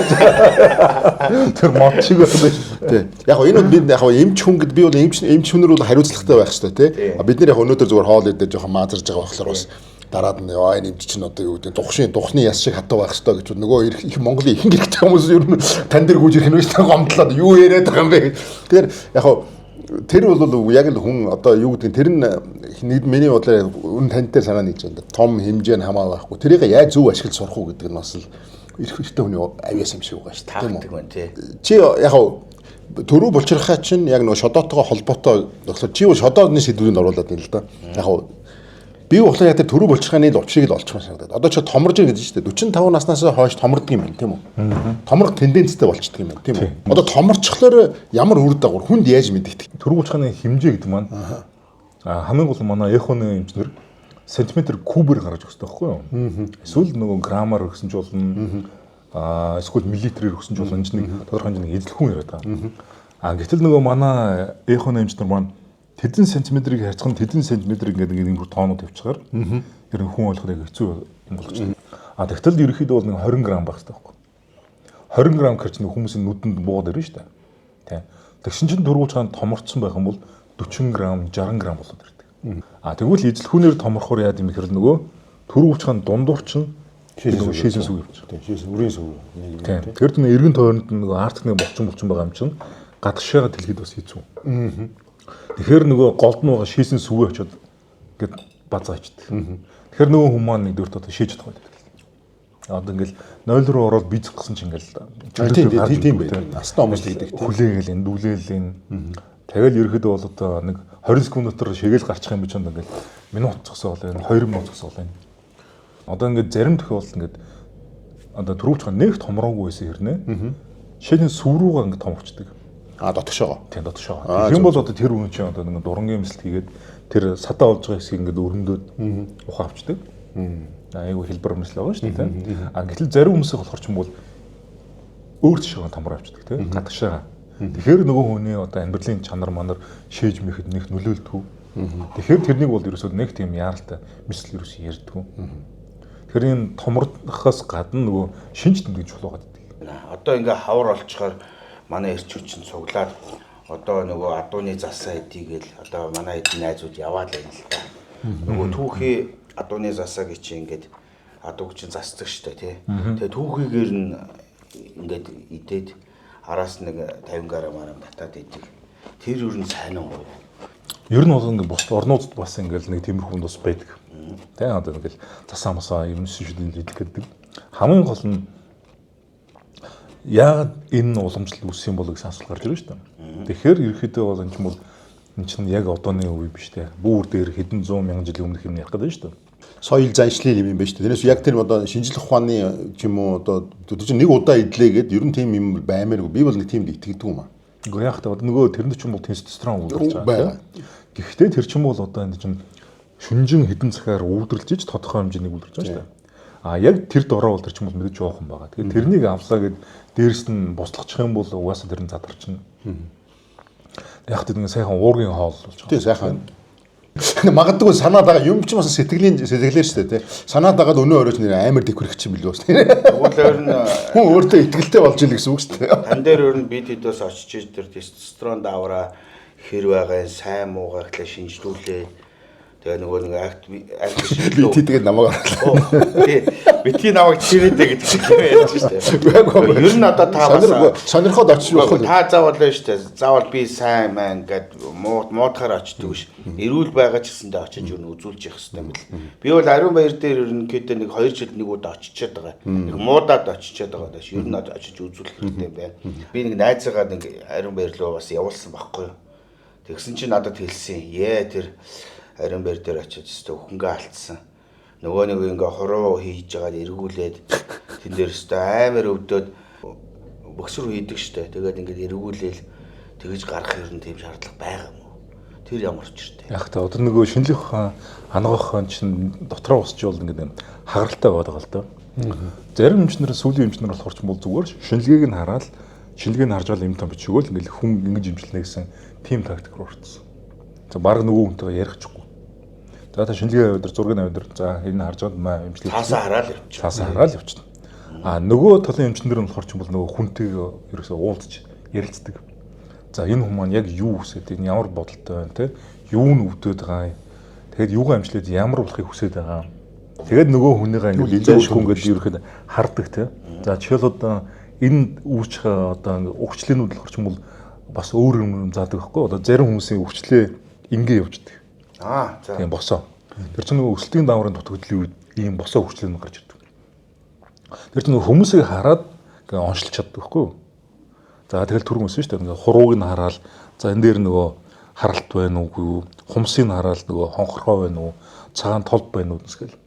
Тэр мод шиг байна. Тий. Яг гоо энэ бид яг эмч хүн гэд би бол эмч хүнэр бол хариуцлагатай байх хэрэгтэй тий. А бид нэр яг өнөөдөр зүгээр хоол идэж жоохон маазарж байгаа болохоор бас дараад нь яа энэ эмч чинь одоо юу гэдэг тухны яс шиг хатуу байх хэрэгтэй гэж нөгөө их Монголын ихэнх хэрэгтэй хүмүүс ер нь тань дээр гүйж ирэх нь шүү дээ гомдлоод юу яриад байгаа юм бэ гэж. Тэгэхээр яг гоо тэр бол яг л хүн одоо юу гэдэг тэр нь нэг миний бодлоор үн тань дээр санаа нэгж байна. Том хэмжээ нь хамаа байхгүй. Тэрийг яаж зөв ашиглаж сурах уу гэдэг нь бас л эрх хэрэгтэй хүний авьяас юм шиг байгаа шүү дээ. Тийм үү? Тий. Чи яг гоо төрөө булчирхай чинь яг нөгөө шодоотойгоо холбоотой болохоор чи бол шодооны сэдвүүдэнд оруулаад байна л да. Яг гоо би болохоор яг тэр төрөө булчирхайны л учрыг л олчихмаар санагдаад. Одоо чи томорж ийн гэж шүү дээ. 45 наснаас хойш томордог юм байна, тийм үү? Томорох тенденцтэй болчдөг юм байна, тийм үү? Одоо томорчхлоор ямар үр дагавар хүнд яаж мэдэгдэх? Төрөө булчирхайны хэмжээ гэдэг маань хамгийн гол нь манай эхоны эмчнэр сантиметр кубээр гаргаж өгсөн байхгүй юу? Эсвэл нөгөө граммаар өгсөн ч болно. Эсвэл миллилитрээр өгсөн ч болно. Энэ чинь нэг тодорхой хэмжээний эзлэхүүн яриад байгаа. А гэтэл нөгөө манай эхоны эмчнэр маань тэдэн сантиметрийг харьцах нь тэдэн сантиметр ингээд ингээд ийм тоонууд тавьчихаар ер нь хүн ойлгоход яг хэцүү юм болгочихсон. А тэгтэл ерөнхийдөө бол нэг 20 грамм байх хэрэгтэй байхгүй. 20 грамм гэр чинь хүмүүсийн нүдэнд буугаад ирнэ шүү дээ. Тийм. Тэгсэн чинь түргүүлж хаан томорцсон байх юм бол 40 г 60 г болоод ирдэг. А тэгвэл эзлэхүүнээр томорхоор яад юм гэхээр нөгөө түргүүлж хаан дундуур чинь шийсэн сүг явчих. Тийм, шийсэн үрийн сүг. Тийм. Тэр чинь эргэн тойронд нөгөө арт нэг булчин байгаа юм чинь гадагшаага тэлгэд бас хэцүү. Тэгэхээр нөгөө голд нь байгаа шийсэн сүвээ очиод ингээд базаа ичдэг. Тэгэхээр нөгөө хүмүүс маань нэгдүгээр одоо шийж чадахгүй байдаг. Одоо ингээл 0 руу ороод бийцэх гэсэн чинь ингээл тийм тийм байх. Настай хүмүүс л гэдэг тийм. Хүлээгээл энэ дүлээл энэ. Тэгэл ерөөхдөө бол одоо нэг 20 секунд дотор шигээл гарчих юм би чонд ингээл минут зогсоол энэ 2 минут зогсоол энэ. Одоо ингээд зарим тохиолдолд ингээд одоо түрүүч нэг томроогүй байсан хэрнээ. Шийдэн сүв рүүгээ ингээд томорчдөг. А дотгошоогоо. Тийм дотгошоогоо. Тэгэх юм бол одоо тэр хүн чинь одоо нэг дурангийн мэслэлт хийгээд тэр садаа болж байгаа хэсгийг ингээд өрөмдөөд ухаан авчдаг. Айгу хэлбэр мэслэл байгаа шүү дээ тийм. А гэтэл зарим хүмүүсийн болохоор ч юм бол өөр тишээ томроо авчдаг тийм. Гадагшаага. Тэгэхээр нөгөө хүний одоо амьдралын чанар манар шээж мэхэд нэг нөлөөлдөг. Тэгэхээр тэрнийг бол ерөөсөө нэг тийм яаралтай мэслэл ерөөсөө ярьдгүй. Тэгэхээр энэ томрохоос гадна нөгөө шинж тэмдэг чухал байгаа гэдэг. Одоо ингээ хавар олчхоор манай эрчүүд чинь цуглаад одоо нөгөө адууны засаа эдийгээл одоо манай эдэн найзууд яваал байна л да. Нөгөө түүхий адууны засаа гэж ингээд адууг чинь засдаг штэ тий. Тэгээ түүхийгээр нь ингээд идээд араас нэг 50 грамаар татаад идэг. Тэр юу н сайн уу? Ер нь бол ингээд бус орнуудад бас ингээд нэг тиймэрхүү хүнд бас байдаг. Тэ одоо ингээд засаа масаа юм шүдэн идэх гэдэг. Хамгийн гол нь яагаад энэ уламжлал үүссэн юм бол гэсэн асуулт гарч ирж шүү дээ. Тэгэхээр ерөөхдөө бол энэ ч юм бол энэ чинь яг одооны үе биш те. Бүүр дээр хэдэн зуун мянган жилийн өмнөх юм ярих гэдэг шүү дээ. Соёл заншлын юм байна шүү дээ. Тэрнээс яг тэр одоо шинжлэх ухааны ч юм уу одоо тэр чинь нэг удаа идлээгээд ер нь тийм юм баймааргүй. Би бол нэг тиймд итгэдэг юм аа. Үгүй яах вэ? Одоо нөгөө тэрэнд ч юм бол тестостерон үүдэлж байгаа. Гэхдээ тэр чинь бол одоо энэ чинь шүнжин хэдэн цагаар үүдэлж ич тодорхой хэмжээний үүдэлж байгаа шүү дээ. А яг тэр дороо бол тэр чинь бол мэдээж жоохон байгаа. Тэгэхээр тэрнийг авлаа гэд дээрэс нь буслахчих юм бол угаасаа тэр нь задарчна. Яг тэр нэг сайхан уургийн хоол болж байгаа. Тийм сайхан. Магадгүй санаад байгаа юм чи бас сэтгэлийн сэтгэлээр шүү дээ тий. Санаад байгаа л өнөө өрөөч нэр амар дэвхэрх чинь билүү бас тий. Тэгвэл өөр нь хүн өөртөө итгэлтэй болж ил гэсэн үг шүү дээ. Тан дээр өөр нь бид хэдээс очиж тэр тестостерон давраа хэр байгаа сайн муугаа гэхлээр шинжлүүлээ. Тэгээ нөгөө нэг акт би тэгээд намайг орлоо. Тий. Битгий намайг чирээдэ гэдэг шиг юм ярьж штэ. Ер нь одоо та бас сонирхоод очиж болох. Та заавал л штэ. Заавал би сайн маань гэд муутахаар очдөг биш. Эрүүл байгаа ч гэсэндээ очиж юу н үзүүлж явах хэрэгтэй юм бэл. Би бол ариун баяр дээр ерөнхийдөө нэг 2 жилд нэг удаа очичээд байгаа. Нэг муудаад очичээд байгаа даа. Ер нь очиж үзүүлэх хэрэгтэй юм байна. Би нэг найзаагаа нэг ариун баяр руу бас явуулсан байхгүй юу. Тэгсэн чинь надад хэлсэн. Ээ тэр ариун баяр дээр очиж өстө хөнгө алдсан. Нөгөө нэг ингээ хуруу хийж байгаад эргүүлээд тэн дээр өстө амар өвдөд бөксөр хийдэг штэ. Тэгээд ингээд эргүүлээл тэгж гарах юм тийм шаардлага байгаа юм уу? Тэр ямар учиртай. Яг та одоо нөгөө шинжлэх ухаан, анагаах ухаан чинь дотроо усч бол ингээд хагаралтай байгаа л доо. Зарим эмчнэр сүүлийн эмчнэр болохоор ч юм бол зүгээр шинжилгээг нь хараад шинжилгээг нь харж байгаа юм том бичигөөл ингээд хүн ингэж эмчилнэ гэсэн тим тактик руу орсон. За баг нөгөө хүнтэйгээ ярихгүй. За та шинжилгээ аваад зургийг аваад за энэ харж байгаад маа эмчлээ. Цаасаа хараал явчих. Цаасаа хараал явчихна. А нөгөө талын эмчнэр нь болохоор ч юм бол нөгөө хүнтэйгээ ерөөсөө уулзч ярилцдаг. За энэ хүн маань яг юу хүсээд энэ ямар бодолтой байна те? Юу нь өвдөд байгаа юм. Тэгэхэд юугаа эмчлээд ямар болохыг хүсээд байгаа юм. Тэгээд нөгөө хүнийгээ ингээд зайлшгүй ингээд ерөөхдөө хардаг те. За жишээл одоо энэ үүсчих одоо өвчлэнүүд болохоор ч юм бол бас өөр юм заадаг байхгүй. Одоо зарим хүмүүсийн өвчлээ ингээ явждаг. Аа за. Тийм босоо. Тэр чинь нөгөө өсөлтийн дааврын дутагдлын үед ийм босоо хөгжлөн гарч ирдэг. Тэр чинь нөгөө хүмүүсийг хараад ингээ оншилж чаддаг байхгүй юу? За тэгэл түргэн өсөн шүү дээ. Ингээ хурууг нь хараад за энэ дээр нөгөө харалт байна уугүй юу? Хумсыг нь хараад нөгөө хонхорхоо байна уу? Цагаан толб байна уу гэсгээл.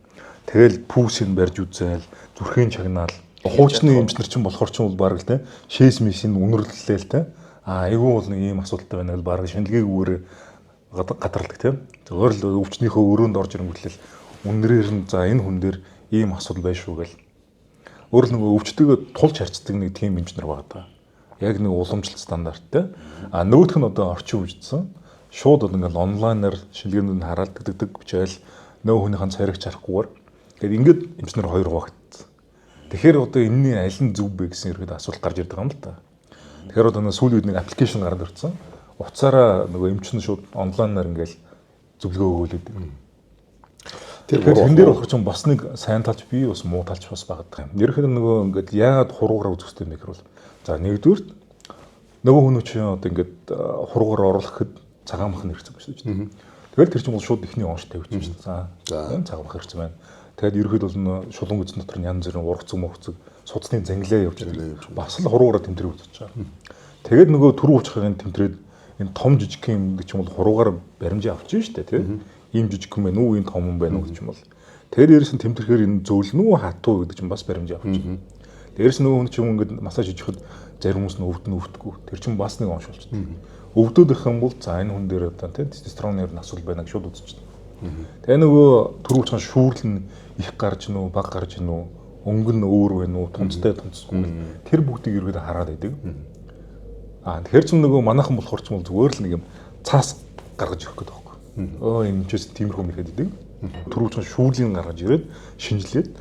Тэгэл пүүсийг барьж үзээл, зүрхийн чагнаал. Хуучны эмчнэр чинь болохоор ч юм бол бараг л те шээс мисийн үнэрлэлээ л те. А айгүй бол нэг ийм асуудалтай байна гэл бараг шинжилгээгүүгээр гадарладаг тийм. Зөвөр л өвчнийхөө өрөөнд орж ирэнгүүтлэл үнрээр нь за энэ хүн дээр ийм асуудал байна шүү гэл. Өөр л нөгөө өвчтөйгөө тулж харьцдаг нэг тийм эмчнэр байгаа даа. Яг нэг уламжлалт стандарттай. А нөгөөх нь одоо орчин үежсэн. Шууд одоо ингээл онлайнаар шинжилгээнүүд нь хараад тэгдэг бичээл нөө хүнийхэн царайг чарахгүйгээр тэгээд ингээд эмчнэр хоёр хуваагдсан. Тэгэхээр одоо энэний аль нь зөв бэ гэсэн ерөөд асуулт гарч ирдэг юм л та. Тэгэхээр одоо сүүлийн үед нэг application гараад ирсэн. Утсаараа нөгөө эмчин шууд онлайнаар ингээл зөвлөгөө өгөөлөд. Тэр Тэгэхээр тэн дээр болохоор ч бас нэг сайн талч бий, бас муу талч бас багаддаг юм. Ерөнхийдөө нөгөө ингээд яагаад хуруугаар үзэх хэрэгтэй юм бэ гэхээр бол за нэгдүгээр нөгөө хүн чинь одоо ингээд хуруугаар оруулахад цагаан мах нэрсэн байна шүү дээ. Тэгэл тэр чинь бол шууд эхний онш тавьчих шүү дээ. За цагаан мах ирсэн байна. Тэгээд ерөнхийдөө бол шулуун гүзэн дотор нь янз бүрийн ургацэг мургацэг судасны занглаа явж байгаа. Бас л хуруугаараа тэмдрээ үзэж байгаа. Тэгээд нөгөө түрүү уучхын тэмдрээд энэ том жижиг юм гэдэг чинь бол хуруугаар баримжаа авчих шүү дээ, тийм. Ийм жижиг юм байна уу, ийм том юм байна уу гэж юм бол. Тэгээд дээрэс нь тэмдрэхээр энэ зөөлнө үү, хатуу гэдэг чинь бас баримжаа авчих. Дээрэс нөгөө хүн чинь ингээд массаж хийхэд зарим хүмүүс нь өвдөн өвдөхгүй. Тэр чинь бас нэг онш болчихдог. Өвдөд их юм бол за энэ хүн дээр одоо тийм тестостероны ер нь асуудал байна гэж шууд үзчихдэг. Тэгээ нөгөө түрүү уучхан шүүрэл нь их гарч гинүү, бага гарч гинүү, өнгө нь өөр байна уу, тунцтай тунцгүй. Тэр бүгдийг ерөөдөө хараад байдаг. Аа тэгэхээр ч нөгөө манайхан болохоор ч юм бол зүгээр л нэг юм цаас гаргаж ирэх гэдэг байхгүй. Өө энэ ч тиймэрхүү юм ихэд идэг. Түрүү чинь шүүрлийн гаргаж ирээд шинжилээд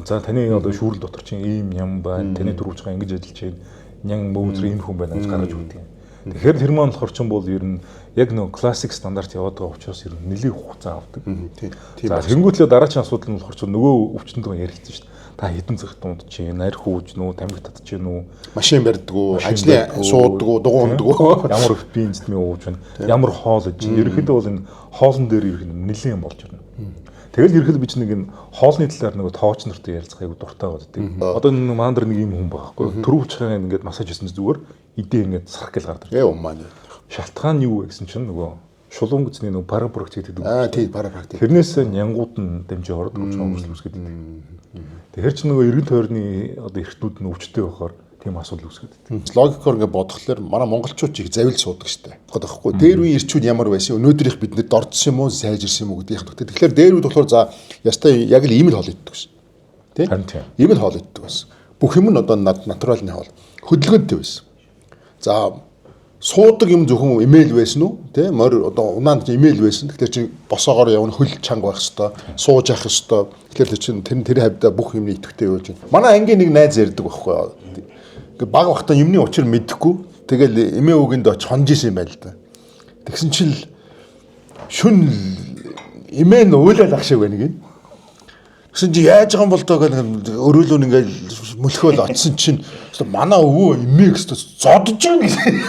за таны одоо шүүрэл дотор чинь ийм ням байна, таны түрүү чинь ингэж ажиллаж байна, нян мөвзөр ийм хүн байна гэж гаргаж өгдөг юм. Тэгэхээр тэр маань болохоор ч бол ер нь яг нөгөө классик стандарт яваад байгаа учраас ер нь нэлээд хугацаа авдаг. Тийм. За тэгэнгүүтлээ дараагийн асуудал нь болохоор ч нөгөө өвчтөнтэйгээ ярилцсан шүү дээ. Та хэдэн цаг дунд чинь нарих ууж нүү, тамхи татж гин үү, Машин барьдаг уу, ажлын суудаг уу, дугуй ундаг уу. Ямар бие зэдмийн ууж байна, ямар хоол иж чинь. Ерөнхийдөө бол энэ хоолн дээр ерөнхийдөө нэлээд юм болж ирнэ. Тэгэл ерөнхийдөө би чинь нэг энэ хоолны талаар нөгөө тооч нартай ярилцах айгу дуртай байдаг. Одоо энэ маань дээр нэг юм хүн байгаа байхгүй. Түрүү уучхаа ингээд массаж хийсэн зүгээр идээ ингээд сарах гэл гардаг. Ээ умаа. Шалтгаан нь юу вэ гэсэн чинь нөгөө шулуун гүцний нөгөө парапракт гэдэг. Аа тий, парапракт. Тэрнээс нянгууд нь дамжин ороод өвчин хөгжил үүсгээд байдаг. Тэгэхээр чи нөгөө эргэн тойрны одоо эрхтнүүд нь өвчтэй байхаар тийм асуудал үүсгээд байдаг. Логикоор ингээд бодохлоор манай монголчууд их завил суудаг штэ. Тэгэхгүй байхгүй. Дээр үеийн ирчүүд ямар байсан өнөөдрийнх бид нэр дордсон юм уу, сайжирсан юм уу гэдгийг хатдаг. Тэгэхээр дээр үед болохоор за ястай яг л ийм л хоол иддэг байсан. Тэ? Ийм л хоол иддэг байсан. Бүх юм нь одоо натуралны хоол. Хөдөлгөөнтэй байсан. За суудаг юм зөвхөн имэйл байсан уу? Тэ? Морь одоо унаанд имэйл байсан. Тэгэхээр чи босоогоор явна, хөл чанга байх хэвээр, сууж явах хэвээр. Тэгэхээр тэр чин тэр хавьда бүх юмны идэвхтэй явуулж байна. Манай ангийн нэг найз ярьдаг байхгүй юу? Ингээ баг бахта юмны учир мэдэхгүй. Тэгэл эмээ үгэнд очиж хонж исэн юм байл та. Тэгсэн чил шүн эмээ нь уйлал ах шиг байна гин. Тэгсэн чи яаж байгаа юм бол доо гэх өрөөлөө ингээл мөлхөөл очисон чинь манай өвөө эмээ гэсэн зодож байна гэсэн.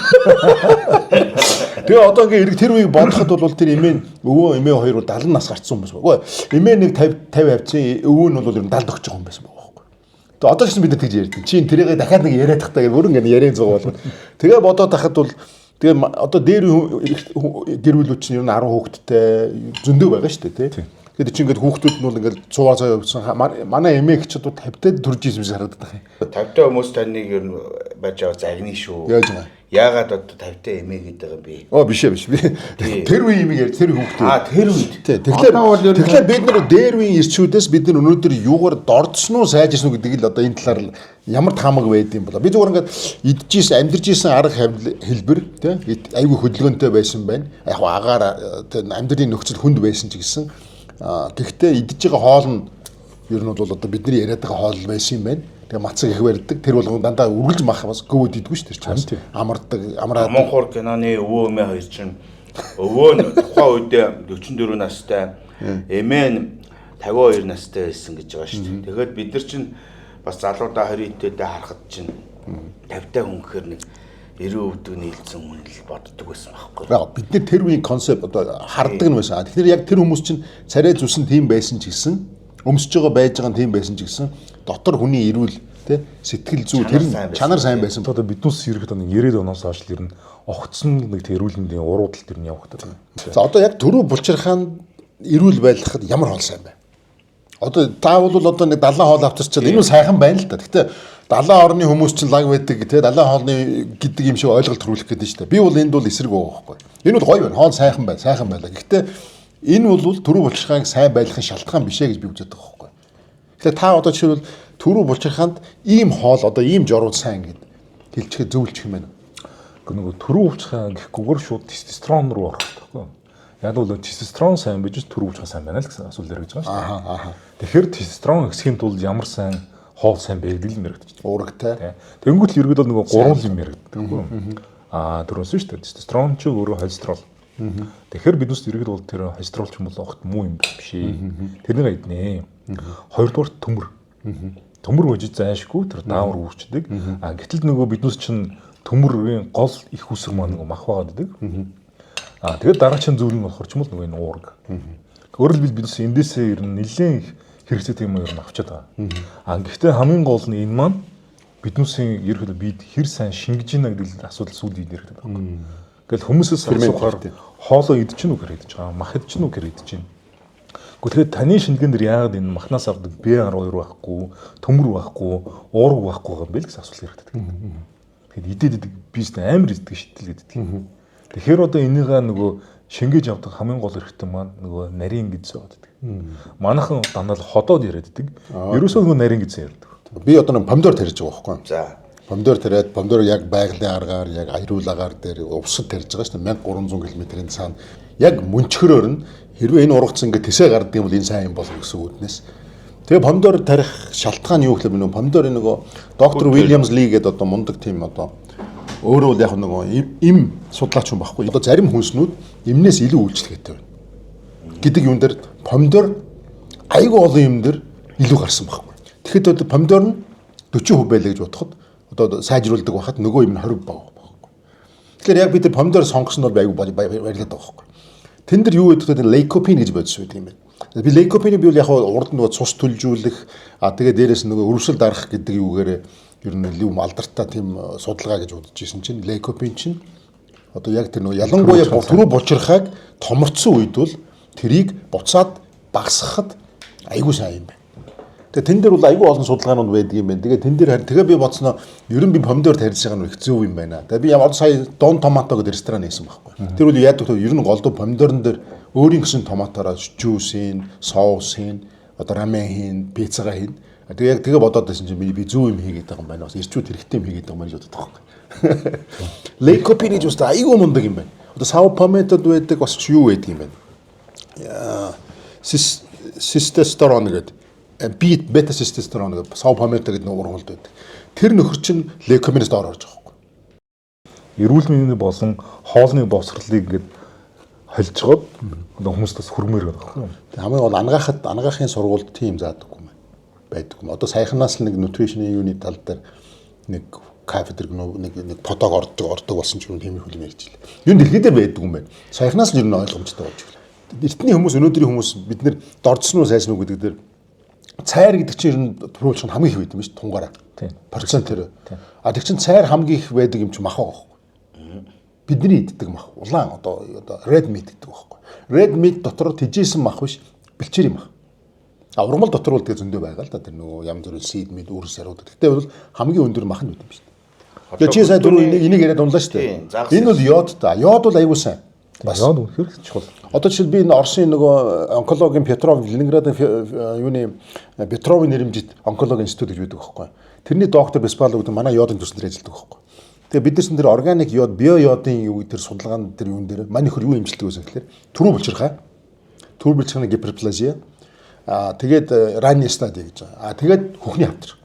Тэгээ одоо ингээ эрг тэр үеийг бодоход бол тэр эмээ өвөө эмээ хоёр бол 70 нас гарцсан хүмүүс байна. Үгүй эмээ нэг 50 50 авцсан өвөө нь бол ер нь 70 өгч байгаа юм байсан байгаа байхгүй. Тэгээ одоо ч гэсэн бид нар тэгж ярьдаг. Чи тэрийг дахиад нэг яриад тахтаа гэх бүр ингээ яриан зуг болгоно. Тэгээ бодоод тахад бол тэгээ одоо дээр гэр бүлүүд чинь ер нь 10 хүүхэдтэй зөндөө байгаа шүү дээ тий. Тэгэхээр чи ингээд хүүхдүүд нь бол ингээд цуваа цаа явсан. Манай эмээ гिच одоо 50-д төрж исэн юм шиг харагдах юм. 50-тай хүмүүс таныг ер нь байж байгаа загны шүү. Яаж юм? Яагаад одоо 50-тай эмээ гэдэг юм бэ? Оо биш ээ биш. Тэр үеийн эмийг ярьж тэр хүүхдүүд. Аа тэр үед. Тэгэхээр тэгэхээр бид нар дээр үеийн ирчүүдээс бид нар өнөөдөр юугаар дордсон уу сайжирсан уу гэдэг л одоо энэ талаар ямар таамаг байд юм болоо. Би зүгээр ингээд идчихсэн, амьдарч исэн арга хэлбэр тий айгүй хөдөлгөөнтэй байсан байна. Яг агаар амьдралын нөхцөл хүнд байсан ч гэсэн гэхдээ идэж байгаа хоол нь ер нь бол одоо бидний яриад байгаа хоол байсан юм байна. Тэгээ мацаг их барьдаг. Тэр болгон дандаа үргэлж мах бас гөвөд идэггүй шүү дээ. Тэр чинь амардаг, амраад. Монхор киноны өвөө эмээ хоёр чинь өвөө нь тухайн үедээ 44 настай, эмээ нь 52 настай байсан гэж байгаа шүү дээ. Тэгэхээр бид нар чинь бас залуудаа 20 эдтэйдээ харахад чинь 50-тай хүн гэхээр нэг 90 өвдөг нийлцэн хүн л боддог байсан байхгүй. Яг бид нар тэр үеийн концепт одоо хардаг нь байсан. Тэгэхээр яг тэр хүмүүс чинь царай зүсэн тийм байсан ч гэсэн өмсөж байгаа байж байгаа нь тийм байсан ч гэсэн дотор хүний эрүүл тий сэтгэл зүй тэр чанар сайн байсан. Одоо биднээс ерхэд нэг 90-ад оноос хойш л ер нь огцсон нэг тэр эрүүл мэндийн уруудалт ер нь явагдаад байна. За одоо яг түрүү булчирхаан эрүүл байлгахад ямар хоол сайн байна? Одоо та бол одоо нэг далайн хоол авчирчвал энэ нь сайхан байна л да. Гэхдээ далайн орны хүмүүс чинь лаг байдаг тий далайн хоолны гэдэг юм шиг ойлголт төрүүлэх гэдэг нь шүү дээ. Би бол энд бол эсрэг байгаа байхгүй. Энэ бол гоё байна. Хоол сайхан байна, сайхан байлаа. Гэхдээ энэ бол түрүү булчирхаанг сайн байлгахын шалтгаан биш ээ гэж би үздэг байгаа байхгүй. Тэгэхээр та одоо жишээлбэл түрүү булчирхаанд ийм хоол одоо ийм жорууд сайн гэд хэлчихээ зөвлөчих юм байна. Гэхдээ нөгөө түрүү булчирхаан гэхгүйгээр шууд тестостерон руу орох хэрэгтэй байхгүй. Яг бол тестостерон сайн байж түрүү булчирхаан сайн байна л гэсэн асуулт яригдж байгаа шүү дээ. Аа. Тэгэхээр тестостерон өсөхийн тулд ямар сайн Хоол сайн байдаг юм яригдчих. Уурагтай. Тэнгүүт л ерөөдөө нөгөө гурван юм яригддаг байхгүй. Аа түрүүнсэн шүү дээ. Тестостерон ч өөрөө холестерол. Тэгэхээр биднээс ерөөдөө бол тэр холестерол ч юм бол огт муу юм биш. Тэрнийг иднэ. Хоёрдугаар төмөр. Төмөр вожиж зайшгүй тэр даавар үүсчдэг. А гэтэл нөгөө биднээс чинь төмөрийн гол их үүсвэр маань нөгөө мах байгаад байдаг. А тэгээд дараагийн зүйл нь болохоор ч юм бол нөгөө энэ уураг. Өөрөөр хэлбэл биднээс эндээсээ ер нь нэлээд их хэрэгцээтэй юм ер нь авчаад байгаа. А гэхдээ хамгийн гол нь энэ маань биднүүсийн ерөөхдөө бид хэр сайн шингэж ийна гэдэг асуудал сүүлийн үед яригдаад байгаа. Ингээл хүмүүсээс асуухаар хоолоо идчихэв үү гэхээр идэж байгаа, мах идчихэв үү гэхээр идэж байна. Гэхдээ тэгэхээр таны шингэн дээр яагаад энэ махнаас авдаг B12 байхгүй, төмөр байхгүй, уураг байхгүй юм бэ л гэсэн асуулт яригддаг. Тэгэхээр идээд идэг бизнес амар иддэг шийтгэл гэдэг. Тэгэхээр одоо энийгээ нөгөө шингээж авдаг хамгийн гол эрхтэн маань нөгөө нарийн гэдэс байгаад байдаг. Манайхан дандаа л ходоод яриад байдаг. Ерөөсөө нөгөө нарийн гэдэс ярьдаг. Би одоо нэг помидор тарьж байгаа байхгүй. За. Помидор тариад помидор яг байгалийн аргаар яг аюул агаар дээр увсад тарьж байгаа шүү дээ. 1300 км-ийн цаана яг мөнчхөрөөр нь хэрвээ энэ ургац ингээд тэсээ гардаг юм бол энэ сайн юм болно гэсэн үднэс. Тэгээ помидор тарих шалтгаан юу гэхлээр нөгөө помидорын нөгөө доктор Уильямс Ли гэдэг одоо мундаг тийм одоо өөрөө бол яг нөгөө им судлаач хүн байхгүй. Одоо зарим хүнснүүд эмнээс илүү үйлчлэгээтэй байна гэдэг юм дээр помидор айгүй олон юм дээр илүү гарсан байхгүй. Тэгэхэд одоо помидор нь 40% байлаа гэж бодоход одоо сайжруулдаг байхад нөгөө юм нь 20% байгаа байхгүй. Тэгэхээр яг бид нар помидор сонгосон бол айгүй баярлаад байгаа байхгүй. Тэн дээр юу гэдэг вэ? Лейкопин гэж бодис байдаг юм байна. Би лейкопинийг би бол яг урд нөгөө цус төлжүүлэх, а тэгээ дээрэс нөгөө өрөвсөл дарах гэдэг юугаар ер нь илүү алдартай тийм судалгаа гэж бодож исэн чинь лейкопин чинь одоо яг тэр нөгөө ялангуяа түрүү булчирхайг томорцсон үед бол тэрийг буцаад багасгахад айгүй сайн юм байна. Тэгээ тэн дээр бол айгүй олон судалгаанууд байдаг юм байна. Тэгээ тэн дээр харин тэгээ би бодсноо ер нь би помидор тарьж байгаа нь их зөв юм байна. Тэгээ би ямар сая Дон Томато гэдэг ресторан нээсэн байхгүй. Тэр бол яадаг вэ? Ер нь голдуу помидорн дээр өөрийн гэсэн томатоороо жуусийн, соусын, одоо рамен хийн, пиццагаа хийн. Тэгээ яг тэгээ бодоод байсан чинь би зөв юм хийгээд байгаа юм байна. Бас ирчүүд хэрэгтэй юм хийгээд байгаа юм байна гэж боддог байхгүй. Лейкопин гэж бас айгүй мундаг юм байна. Одоо сав помидод байдаг бас юу байдаг юм байна. Систестерон гэдэг бета систестерон гэдэг сав помидо гэдэг нэг ургамалд байдаг. Тэр нөхөр чинь лейкопинээс доор орж байгаа байхгүй. Эрүүл мэндийн болон хоолны боловсролыг ингээд холжгоод одоо хүмүүст бас хүрмээр байгаа байхгүй. Хамгийн гол ангаахын сургуульд тийм заадаггүй юм байдаг юм. Одоо саяханаас л нэг нутришны юуны тал дээр нэг кафедр нэг потог ордог болсон ч юм тиймэрхүү юм ярьж илээ. Юу дэлхий дээр байдаг юм байна. Саяханаас л ер нь ойлгомжтой болж байна. Эртний хүмүүс өнөөдрийн хүмүүс бид нэр дордсон уу сайсан уу гэдэг дээр цайр гэдэг чинь ер нь түрүүлчих нь хамгийн их байдаг юм шүү тунгаараа. Процент тэр. А тэр чинь цайр хамгийн их байдаг юм чинь мах байгаа байхгүй. Бидний иддэг мах. Улаан одоо red meat гэдэг байхгүй. Red meat дотор тэжээсэн мах биш, бэлчээрийн мах. А ургамал дотор бол тэгээ зөндөө байгаа л да тэр нөгөө янз бүрийн seed meat үр сариуд. Гэхдээ бол хамгийн өндөр мах нь байт юм шүү дээ. Тэгээ чи сая түрүү энийг яриад унлаа шүү дээ. Энэ бол йод та. Йод бол аягүй сайн. Бас йод үнэхээр чухал. Одоо жишээл би энэ Оросын нөгөө онкологийн Петров Ленинградын юуны Петровын нэрэмжит онкологийн институт гэж байдаг байхгүй. Тэрний доктор Беспалов гэдэг манай йодын төсөл дээр ажилладаг байхгүй. Тэгээ бид нар чинь тэр органик йод, био йодын юу тэр судалгаан тэр юун дээр манай нөхөр юу имчилдэг байсан гэхээр түрүү булчирхай. Түрүү булчирхайны гиперплазия. Аа тэгээд ранни стади гэж байгаа. Аа тэгээд хөхний хавтар.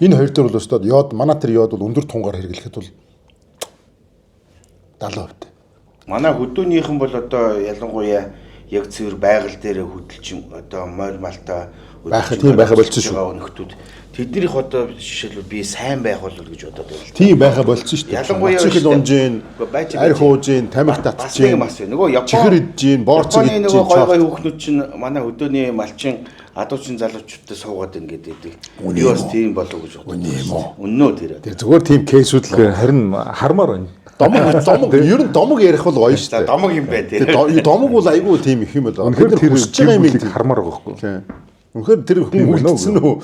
Энэ хоёр дээр бол өстөө йод манай тэр йод бол өндөр тунгаар хэрэглэхэд бол 70%. Манай хөдөөнийхэн бол одоо ялангуяа яг цэвэр байгаль дээр хөдөлж одоо морь малтай байх тийм байха болцсон шүү. Нөхдүүд тэднийх одоо жишээлбэл би сайн байх болов гэж бодоод байна. Тийм байха болцсон шүү дээ. Ялангуяа чихэл унжин, арх уужин, тамхи татчихин. Бас нөгөө Япон чихэр идэж, борцог идэж. Нөгөө гой гой хүүхнүүд чинь манай хөдөөний малчин адуучин залуучуудтай суугаад байна гэдэг. Би бас тийм болов гэж бодсон. Үнэн үү тэр. Тэр зүгээр тийм кейсүүд л харин хармаар байна. Домог ер нь домог ярих бол гоё шүү дээ. Домог юм байна тий. Домог бол айгүй тийм их юм бол. Үнэхээр тэр хүсэж байгаа юм хармаар байгаа байхгүй. Үнэхээр тэр хүн үлдсэн үү?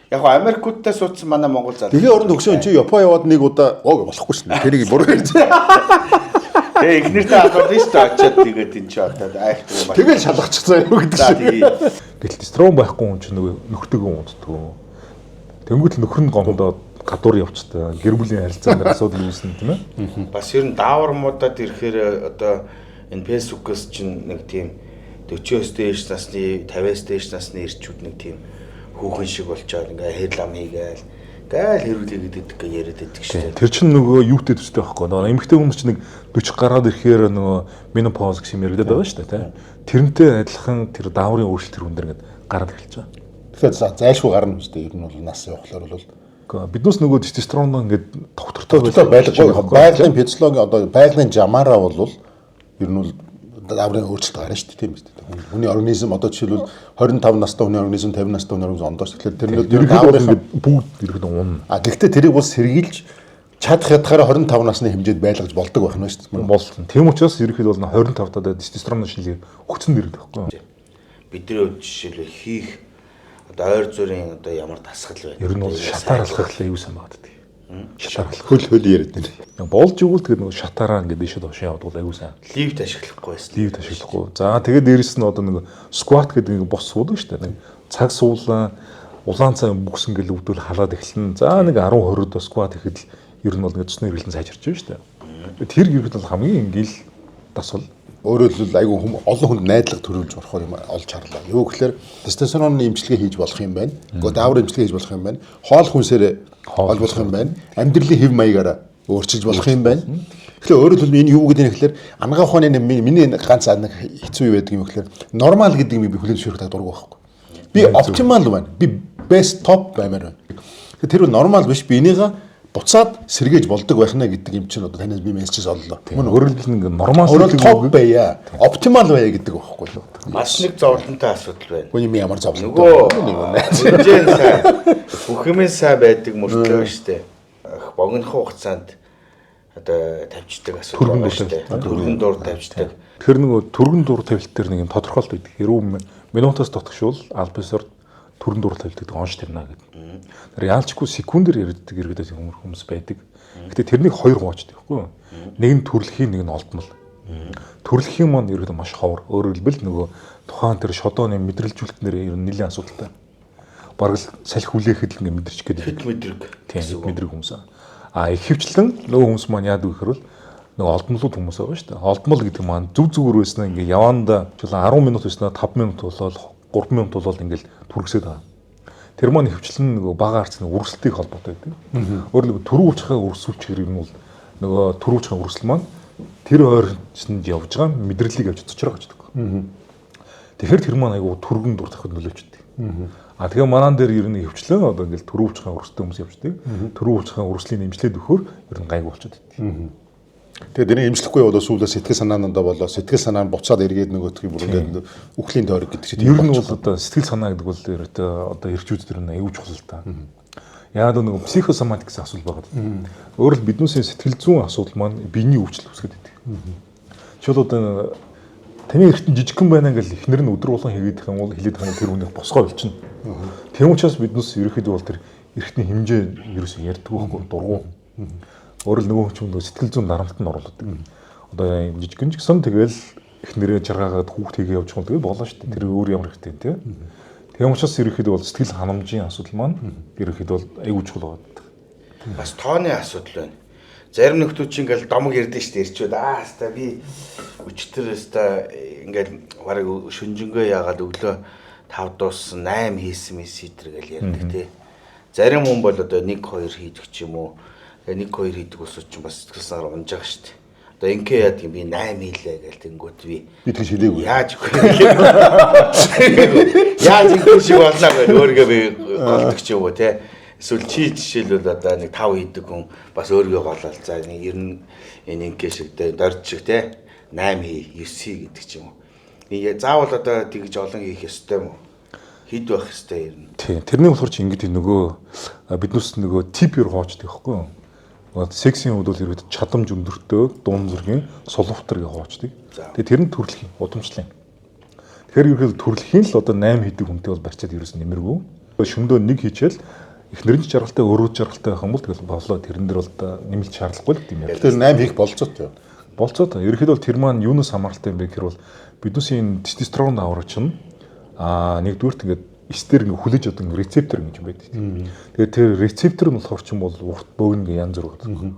Яг го Америкуудтай суудсан манай Монгол залуу. Тэгээ оронд өгсөн чи Япон яваад нэг удаа ог болохгүй шнэ. Тэрийг буруу ярьж. Тэгээ эхнэртэй албан шүү дээ очиад тэгээд энэ чи одоо айхтар юм. Тэгэл шалгачихсан юм гэдэг шиг. Гэтэл тестерон байхгүй хүн чинь нөгөө нөхдөг унтдаггүй. Тэнгүүт л нөхөр нь гомдоод гадуур явцтай гэр бүлийн харилцаан дээр асуудал үүснэ тийм ээ. Бас ер нь даавар муудад ирэхээр одоо энэ Facebook-ос чинь нэг тийм 40-оос дээш насны 50-аас дээш насны эрчүүд нэг тийм Хүүхэн шиг болчоод ингээ хэрэл ам хийгээл гээл хэрүүл хийгээд идэх гэж яриад идэх шүү дээ. Тэр чинь нөгөө юутэй төстэй байхгүй. Нөгөө эмэгтэй хүмүүс чинь нэг 40 гараад ирэхээр нөгөө менопауз гэсэн юм яригдаад байгаа шүү дээ, тийм. Тэрнтэй адилхан тэр дааврын өөрчлөлт тэр хүн дээр ингээд гараад эхэлж байгаа. Тэгэхээр зайлшгүй гарна үстэй ер нь бол нас явахлаар бол Биднээс нөгөө тестостерон ингээд тогтвортой байхгүй. Байгалийн физиологи одоо байгалийн жамаараа бол ер нь бол дааврын өөрчлөлт гарна шүү дээ, тийм үү? Хүний организм одоо жишээлбэл 25 настай хүний организм 50 настай хүний организм ондоо шүү. Тэгэхээр тэр нь дааврын бүгд ерөөдөө унна. А гэхдээ тэрийг бол сэргийлж чадах ятгаараа 25 насны хэмжээнд байлгаж болдог байх нь шүү дээ. Болно. Тийм учраас ерөөхдөө бол 25 таад тестостерон шинжилгээ өгцөн дэрэг байхгүй. Бидний хувьд жишээлбэл хийх одоо ойр зүрийн одоо ямар дасгал байна. Ер нь бол шатаар алхах л аюу сан байгаа гэдэг. Шатаар алхах. Хөл яриад байна. Болж игэл тэгээд нөгөө шатаараа ингээд дээшээ доош явдаг бол аюу сан. Лифт ашиглахгүй байсан. Лифт ашиглахгүй. За тэгээд дээрэс нь одоо нэг скват гэдэг нэг бос суудаг шүү дээ. Нэг цаг суулаа улаан цай бүксэн гэл өвдөл халаад эхэлнэ. За нэг 10 20-д скват ихэд л ер нь бол ингээд цусны хэрэглэн сайжирч байна шүү дээ. Тэр ерхэд бол хамгийн ингээл дасгал. Өөрөөр хэлбэл айгүй олон хүнд найдлага төрүүлж болохоор юм олж харлаа. Юу гэхээр тестостероны эмчилгээ хийж болох юм байна. Гэхдээ дааврын эмчилгээ хийж болох юм байна. Хоол хүнсээр олж болох юм байна. Амьдралын хэв маягаараа өөрчилж болох юм байна. Тэгэхээр өөрөөр хэлбэл энэ юу гэдэг нь гэхээр анагаах ухааны миний ганц нэг хэцүү юу байдаг юм гэхээр нормал гэдэг юм би хүлээн зөвшөөрөх дургу байхгүй. Би оптимал байна. Би best top баймаар байна. Тэгэхээр тэр нормал биш. Би энийгээ буцаад сэргээж болдог байх нэ гэдэг юм чинь одоо танаас би мессеж оллоо. Мөн өөрөөр хэлбэл нэг нормал гэдэг топ байя. Оптимал байя гэдэг байхгүй юу? Бас нэг зовлонтой асуудал байна. Үгүй юм ямар зовлонтой. Нөгөө хэмжээ нь сайн. Бүх юм сайн байдаг мөртлөө шүү дээ. Богинохон хугацаанд одоо тавьчихдаг асуудал байна шүү дээ. Түргэн дур тавьчихдаг. Тэгэхээр нөгөө түргэн дур тавилт дээр нэг юм тодорхойлт байдаг. Хэрвээ минутаас дотгошвол аль бисаар түргэн дур тавилт гэдэг онш тавина гэдэг. Тэр яалчгүй секундээр яригддаг иргэдээс хүмүүс байдаг. Гэтэ тэрнийг хоёр хуваачдаг байхгүй юу? Нэг нь төрөлхийн, нэг нь олдмол. Төрөлхийн маань ерөөдөө маш ховор. Өөрөөр хэлбэл нөгөө тухайн тэр шодооны мэдрэлжүүлэлтнэр ер нь нэлийн асуудалтай. Бараг л салхи хүлээхэд л ингээ мэдэрч гээд хэд мэдрэг. Тийм, хэд мэдрэг хүмүүс. А ихэвчлэн нөгөө хүмүүс маань яадаг вэ гэхээр нөгөө олдмолууд хүмүүс байгаа шүү дээ. Олдмол гэдэг маань зүг зүгээр байснаа ингээ яванда 10 минут байснаа 5 минут болоод 3 минут болоод ингээл түргэсээд байгаа. Тэр маань ихэвчлэн нөгөө бага арцны үргэлжлэлтийг холбоотой байдаг. Өөрөөр хэлбэл түрүү уучхаа үрсүүлчихэр юм бол нөгөө түрүү уучхаа үрсэл маань тэр ойрчонд явж байгаа мэдрэлийг авч цочроо гачдаг. Тэгэхээр тэр маань айгуу түргэн дур тавхад нөлөөчдөг. А тэгээ манаан дээр ер нь ихэвчлэн одоо ингээл түрүү уучхаа үрсэлтэй хүмүүс явждаг. Түрүү уучхаа үрслийн нэмжлээд өгөхөөр ер нь гайгүй болчиход байдаг. Тэгээд энийг эмчлэхгүй яваад сүүлдээ сэтгэл санаанандаа болоо сэтгэл санаа нь буцаад эргээд нөгөөдгийг бүр ингээд үхлийн тойрог гэдэг чинь ер нь бол одоо сэтгэл санаа гэдэг бол ерөөдөө одоо эрчүүд төр нь аюул чухал л та. Яагаад нөгөө психосоматик гэсэн асуудал байгаа. Өөрөөр хэлбэл биднээсийн сэтгэл зүйн асуудал маань биений өвчлөл үүсгээд байдаг. Жишээл одоо таны эргэтэн жижигхэн байна ингээл эхнэр нь өдөр болгон хийгээд их юм бол хилээд их юм тэр хүнийг босгоо болчихно. Тийм учраас биднээс ерөөхдөө бол тэр эргэтний хэмжээ ерөөсөө ярьдаггүй байхгүй дургу. Өөрөөр нөгөө хүн чинь сэтгэл зүйн дарамтанд оруулдаг. Одоо жижигэн ч гэсэн тэгэл эхнэрээ жаргаагаад хүүхд хийгээ явж байгаа тэгэл болоо шүү дээ. Тэр өөр ямар хэрэгтэй тийм. Тийм учраас ерөнхийдөө бол сэтгэл ханамжийн асуудал маань ерөнхийдөө бол аюул чухал байгаа. Бас тооны асуудал байна. Зарим нөхдүүд чинь ингээл домог ярдэн шүү дээ ирчүүд. Аа хаста би өчтөр хаста ингээл бараг шүнжэнгөө яагаад өглөө 5 дууссан 8 хийсэн мэс итэр гэл ярьдаг тий. Зарим хүн бол одоо 1 2 хийдэг ч юм уу. 1 2 хийдэг усууд чинь бас сэтгэл санаагаар унж байгаа шүү дээ. Одоо инкэ яадаг юм би 8 хийлээ гэл тэнгүүт би тэгж хэлээгүй. Яаж үгүй. Яаж ингэ шиг боллоо гэж өөрийгөө би голдог ч юм уу те. Эсвэл чи жишээлбэл одоо нэг 5 хийдэг хүн бас өөрийгөө голоол. За нэг ер нь энэ инкэ шиг те дорж шиг те 8 хий 9 хий гэдэг ч юм уу. Заавал одоо тэгж олон хийх ёстой юм уу? Хэд байх ёстой ер нь. Тийм. Тэрний болохоор чи ингэж нөгөө биднээс нөгөө типээр хуучдаг байхгүй юу? Сексийн хувьд бол ерөөд чадамж өндөртөө дуун зүрхийн сулвтар гэж хуучдаг. Тэгээ тэр нь төрөлхийн, удамшлын. Тэгэхээр ерөөд төрөлхийн л одоо 8 хийдэг хүнтэй бол барьцаад ерөөс нэмэргүй. Шөмдөө нэг хийчихэл эхнэр нь жаргалтай, өөрөө жаргалтай байх юм бол тэгэл боллоо. Тэрэн дээр бол нэмэлт шаардлагагүй л гэдэг юм яа. Тэр 8 хийх болцоотой. Болцоотой. Ерөнхийдөө бол тэр маань юунаас хамааралтай юм бэ гэхээр бол биднээсийн энэ тестостерон аврагч чинь нэгдүгüрт ингээд эстер ингээ хүлээж авдаг рецептор гэж юм байдаг. Тэгээд тэр рецептор нь болохоор ч юм бол урт бөөн ингээ янз бүр байдаг.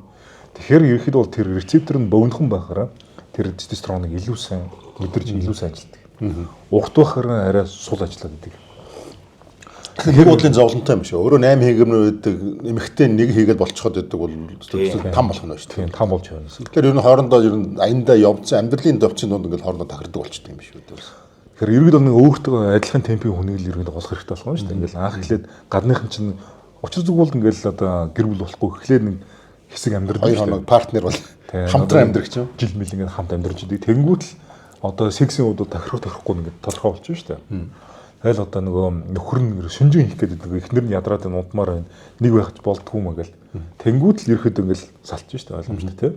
Тэгэхээр ерөнхийдөө бол тэр рецептор нь бөөнхөн байхаараа тэр тестостероныг илүү сайн мэдэрч илүү сайн ажилтдаг. Урт байхаараа арай сул ажиллаад байдаг. Нэг бодлын зовлонтой юм шиг. Өөрөө 8 хийгэмнэр байдаг, эмэгтэй нэг хийгээд болцоход байдаг бол там болох нь байна шүү дээ. Тийм, там болж явна гэсэн. Тэгэхээр ер нь хоорондоо ер нь аяндаа явцсан амьдралын давцын дунд ингээд хоорондоо тахирдаг болчдөг юм биш үү? Тэгэхээр ерөөдөө нэг өөртөө адилхан темпийн хүнийг л ерөөдөө голох хэрэгтэй болох юм шүү дээ. Ингээл анх эхлээд гадныхан чинь учир зүг бол ингээл одоо гэр бүл болохгүй эхлээд нэг хэсэг амьдрал 2 хоног партнер бол хамтран амьдрах юм. Жил мэл ингээд хамт амьдрч идэг. Тэнгүүт л одоо сексийн үед тохирох тохирохгүй ингээд тодорхой болчих шүү дээ. Тэгэл одоо нөгөө нөхөр нь шинжин хийх гээд байдаг. Эхнэр нь ядраад энэ удмаар байна. Нэг байх ч болдгоо юм ингээл. Тэнгүүт л ерөөхдөө ингээл салчих шүү дээ. Ойлгомжтой тий.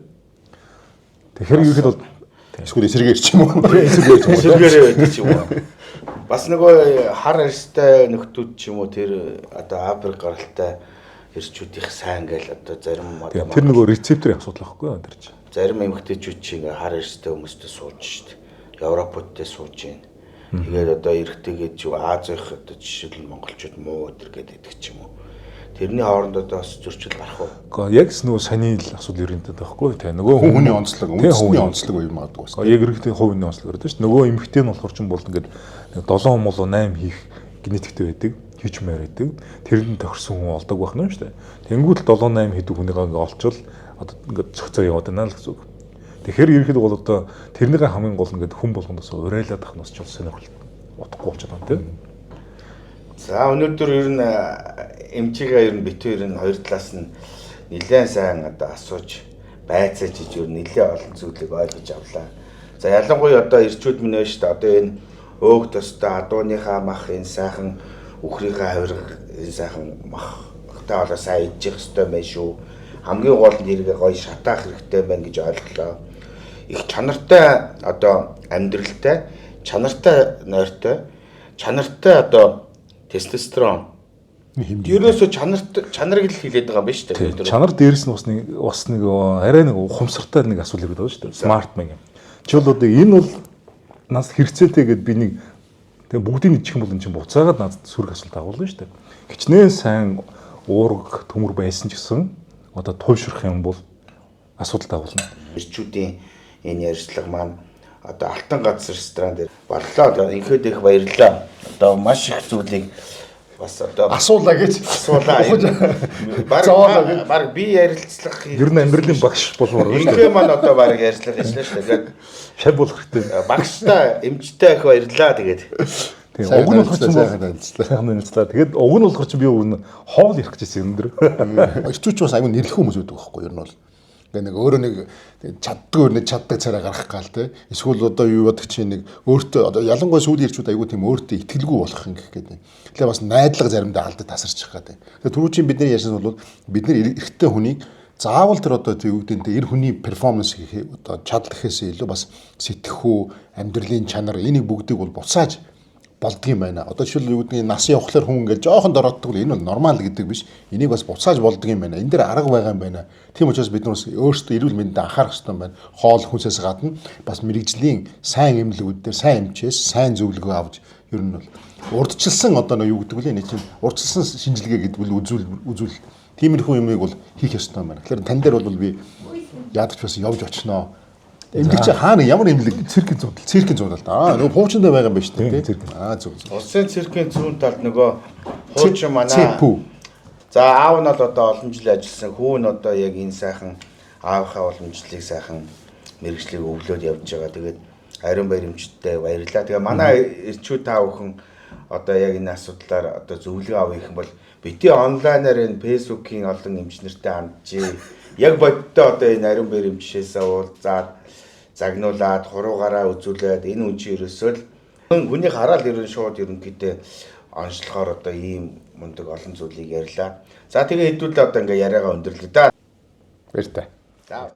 Тэгэхээр ерөөхдөө бол эсвэл эсрэгээр ч юм уу. Эсрэгээр ч юм уу. Эсрэгээр байдаг ч юм уу. Бас нөгөө хар арьстай нөхдүүд ч юм уу тэр одоо Африк гаралтай эрчүүд их сайн гээл одоо зарим одоо тэр нөгөө рецепторын асуудал байхгүй юу тэр чинь. Зарим эмэгтэйчүүд чи ингээ хар арьстай хүмүүстэй сууж штт. Европуудтай сууж гин. Тэгээд одоо эрэгтэйгээд ч Азийнх одоо жишээл нь монголчууд муу өдр гэдэг ч юм уу. Тэрний хооронд одоо бас зөрчил гарах уу? Гэхдээ яг нөгөө саний л асуудал ерөнхийдөө байхгүй тий. Нөгөө хүний онцлог, үндэсний онцлог үе магадгүй бас. Яг ерөнхийдөө хувийн онцлог гэдэг чинь нөгөө эмэгтэй нь болохоор ч юм бол ингээд 7 болоо 8 хийх генетиктэй байдаг, хийч мээр байдаг. Тэрэнд нь тохирсон хүн олдог байх нь шүү дээ. Тэнгүүт л 7 8 хийдэг хүнийг ингээд олчвол одоо ингээд цогцоо яваад байна л гэсэн үг. Тэгэхээр ерөнхийдөө бол одоо тэрнийхээ хамгийн гол ингээд хүн болгонд бас урайлаад ах нь бас чул сонирхол утгагүй болчиход байна тий. За өнөөдөр ер нь эмчигээ ер нь битүү ер нь хоёр талаас нь нэлээд сайн одоо асууж байцааж иж ер нь нэлээд олон зүйлийг ойлгож авлаа. За ялангуяа одоо эрчүүд минь байна шүү дээ. Одоо энэ өөг төстэй адууныхаа мах энэ сайхан үхрийнхээ авирга энэ сайхан махтай болоо сайн ижих ёстой байх шүү. Хамгийн гол нь тэргээ гоё шатаах хэрэгтэй байна гэж ойлголоо. Их чанартай одоо амьдралтай, чанартай нойртой, чанартай одоо тестостерон. Ерөөсөө чанарыг л хилээд байгаа юм байна шүү дээ. Чанар дээрс нь бас нэг арай нэг ухамсартай нэг асуудал ирээд байгаа шүү дээ. Смарт мэн юм. Жишээл одоо энэ бол нас хэрэгцээтэй гэдээ би нэг тэгээ бүгдийг ичих юм бол эн чинь буцаагаад надад сөрөг асуулт агуулна шүү дээ. Хичнээн сайн уурга төмөр байсан ч гэсэн одоо туйшрах юм бол асуудал дагуулна. Эрчүүдийн энэ ярьцлага маань одоо Алтан газар ресторан дээр боллоо. Инхэд их баярлалаа. Одоо маш их зүйлийг бас одоо асуулаа гэж асуулаа. Бараг би ярилцлага ер нь амьдралын багш болмоор байна шүү дээ. Инхээ маань одоо бараг ярилцлага хийлээ шүү дээ. Тэгээд шав болох хэрэгтэй. Багштай, эмчтэй их баярлалаа тэгээд. Тийм, уг нь болохоор ч сайхан танилцлаа. Тэгээд уг нь болохоор ч би уг нь хоол ярих гэж байсан юм дэр. Эрчүүч бас аюу нэрлэх хүмүүс байдаг байхгүй ер нь бол. Ингээ нэг өөрөө нэг чаддгүй нэг чаддаг царай гаргах гал те. Эсвэл одоо юу яадаг чинь нэг өөртөө одоо ялангуяа сүүлийн ирчүүд аюу тийм өөртөө итгэлгүй болох юм гэх гээд. Тэгэхээр бас найдлага заримдаа алдаж тасарчих гээд. Тэгэхээр түрүүчийн бидний ярьсан бол бид нэр эрэгтэй хүнийг заавал тэр одоо юу гэдэг нь эр хүний перформанс гэх одоо чадал гэхээсээ илүү бас сэтгэхүй, амьдралын чанар энийг бүгдийг бол буцааж болдгийм байна. Одоо жишээл юу гэдгийг нас явхлаар хүн ингээд жоохон дороотдог л энэ бол нормал гэдэг биш. Энийг бас буцааж болдгийм байна. Энэ дээр арга байгаа юм байна. Тийм учраас бид нар бас өөрсдөө эрүүл мэндэд анхаарах хэрэгтэй байна. Хоол хүнсээс гадна бас мэрэгжлийн сайн эмнэлгүүд дээр сайн эмчээс сайн зөвлөгөө авч ер нь бол урдчилсан одоо нөө юу гэдэг вэ? Энэ чинь урдчилсан шинжилгээ гэдэг бол үзүүл тиймэрхүү юмыг бол хийх ёстой юм байна. Тэгэхээр тань дээр бол би яадаг ч бас явж очноо. Эмнэлэг чи хаана ямар эмнэлэг? Циркийн зүүн талд. Циркийн зүүн талд. Аа нөгөө хуучиндаа байгаа юм байна шүү дээ. Аа зөв. Улсын циркийн зүүн талд нөгөө хуучин манай. Цэпүү. За аав нь бол одоо олон жил ажилласан. Хүү нь одоо яг энэ сайхан аавынхаа уламжлалыг сайхан мэрэгжлийг өвлөөд явж байгаа. Тэгээд ариун баяр эмчтэй баярлалаа. Тэгээ манай эрчүү та бүхэн одоо яг энэ асуудлаар одоо зөвлөгөө авах юм бол бити онлайнаар энэ Facebook-ийн олон эмч нартай ханджээ. Яг бодтой одоо энэ ариун баяр эмчээсээ уулзаад загнуулаад хуруугаараа үзүүлээд энэ үн чи ерөөсөө л хүний хараал ерөн шууд ерөнхийдөө онцлохоор одоо ийм мундаг олон зүйлийг ярьлаа. За тэгээ хэдүүлээ одоо ингээ яриагаа өндөрлөө да. Баяртай. За.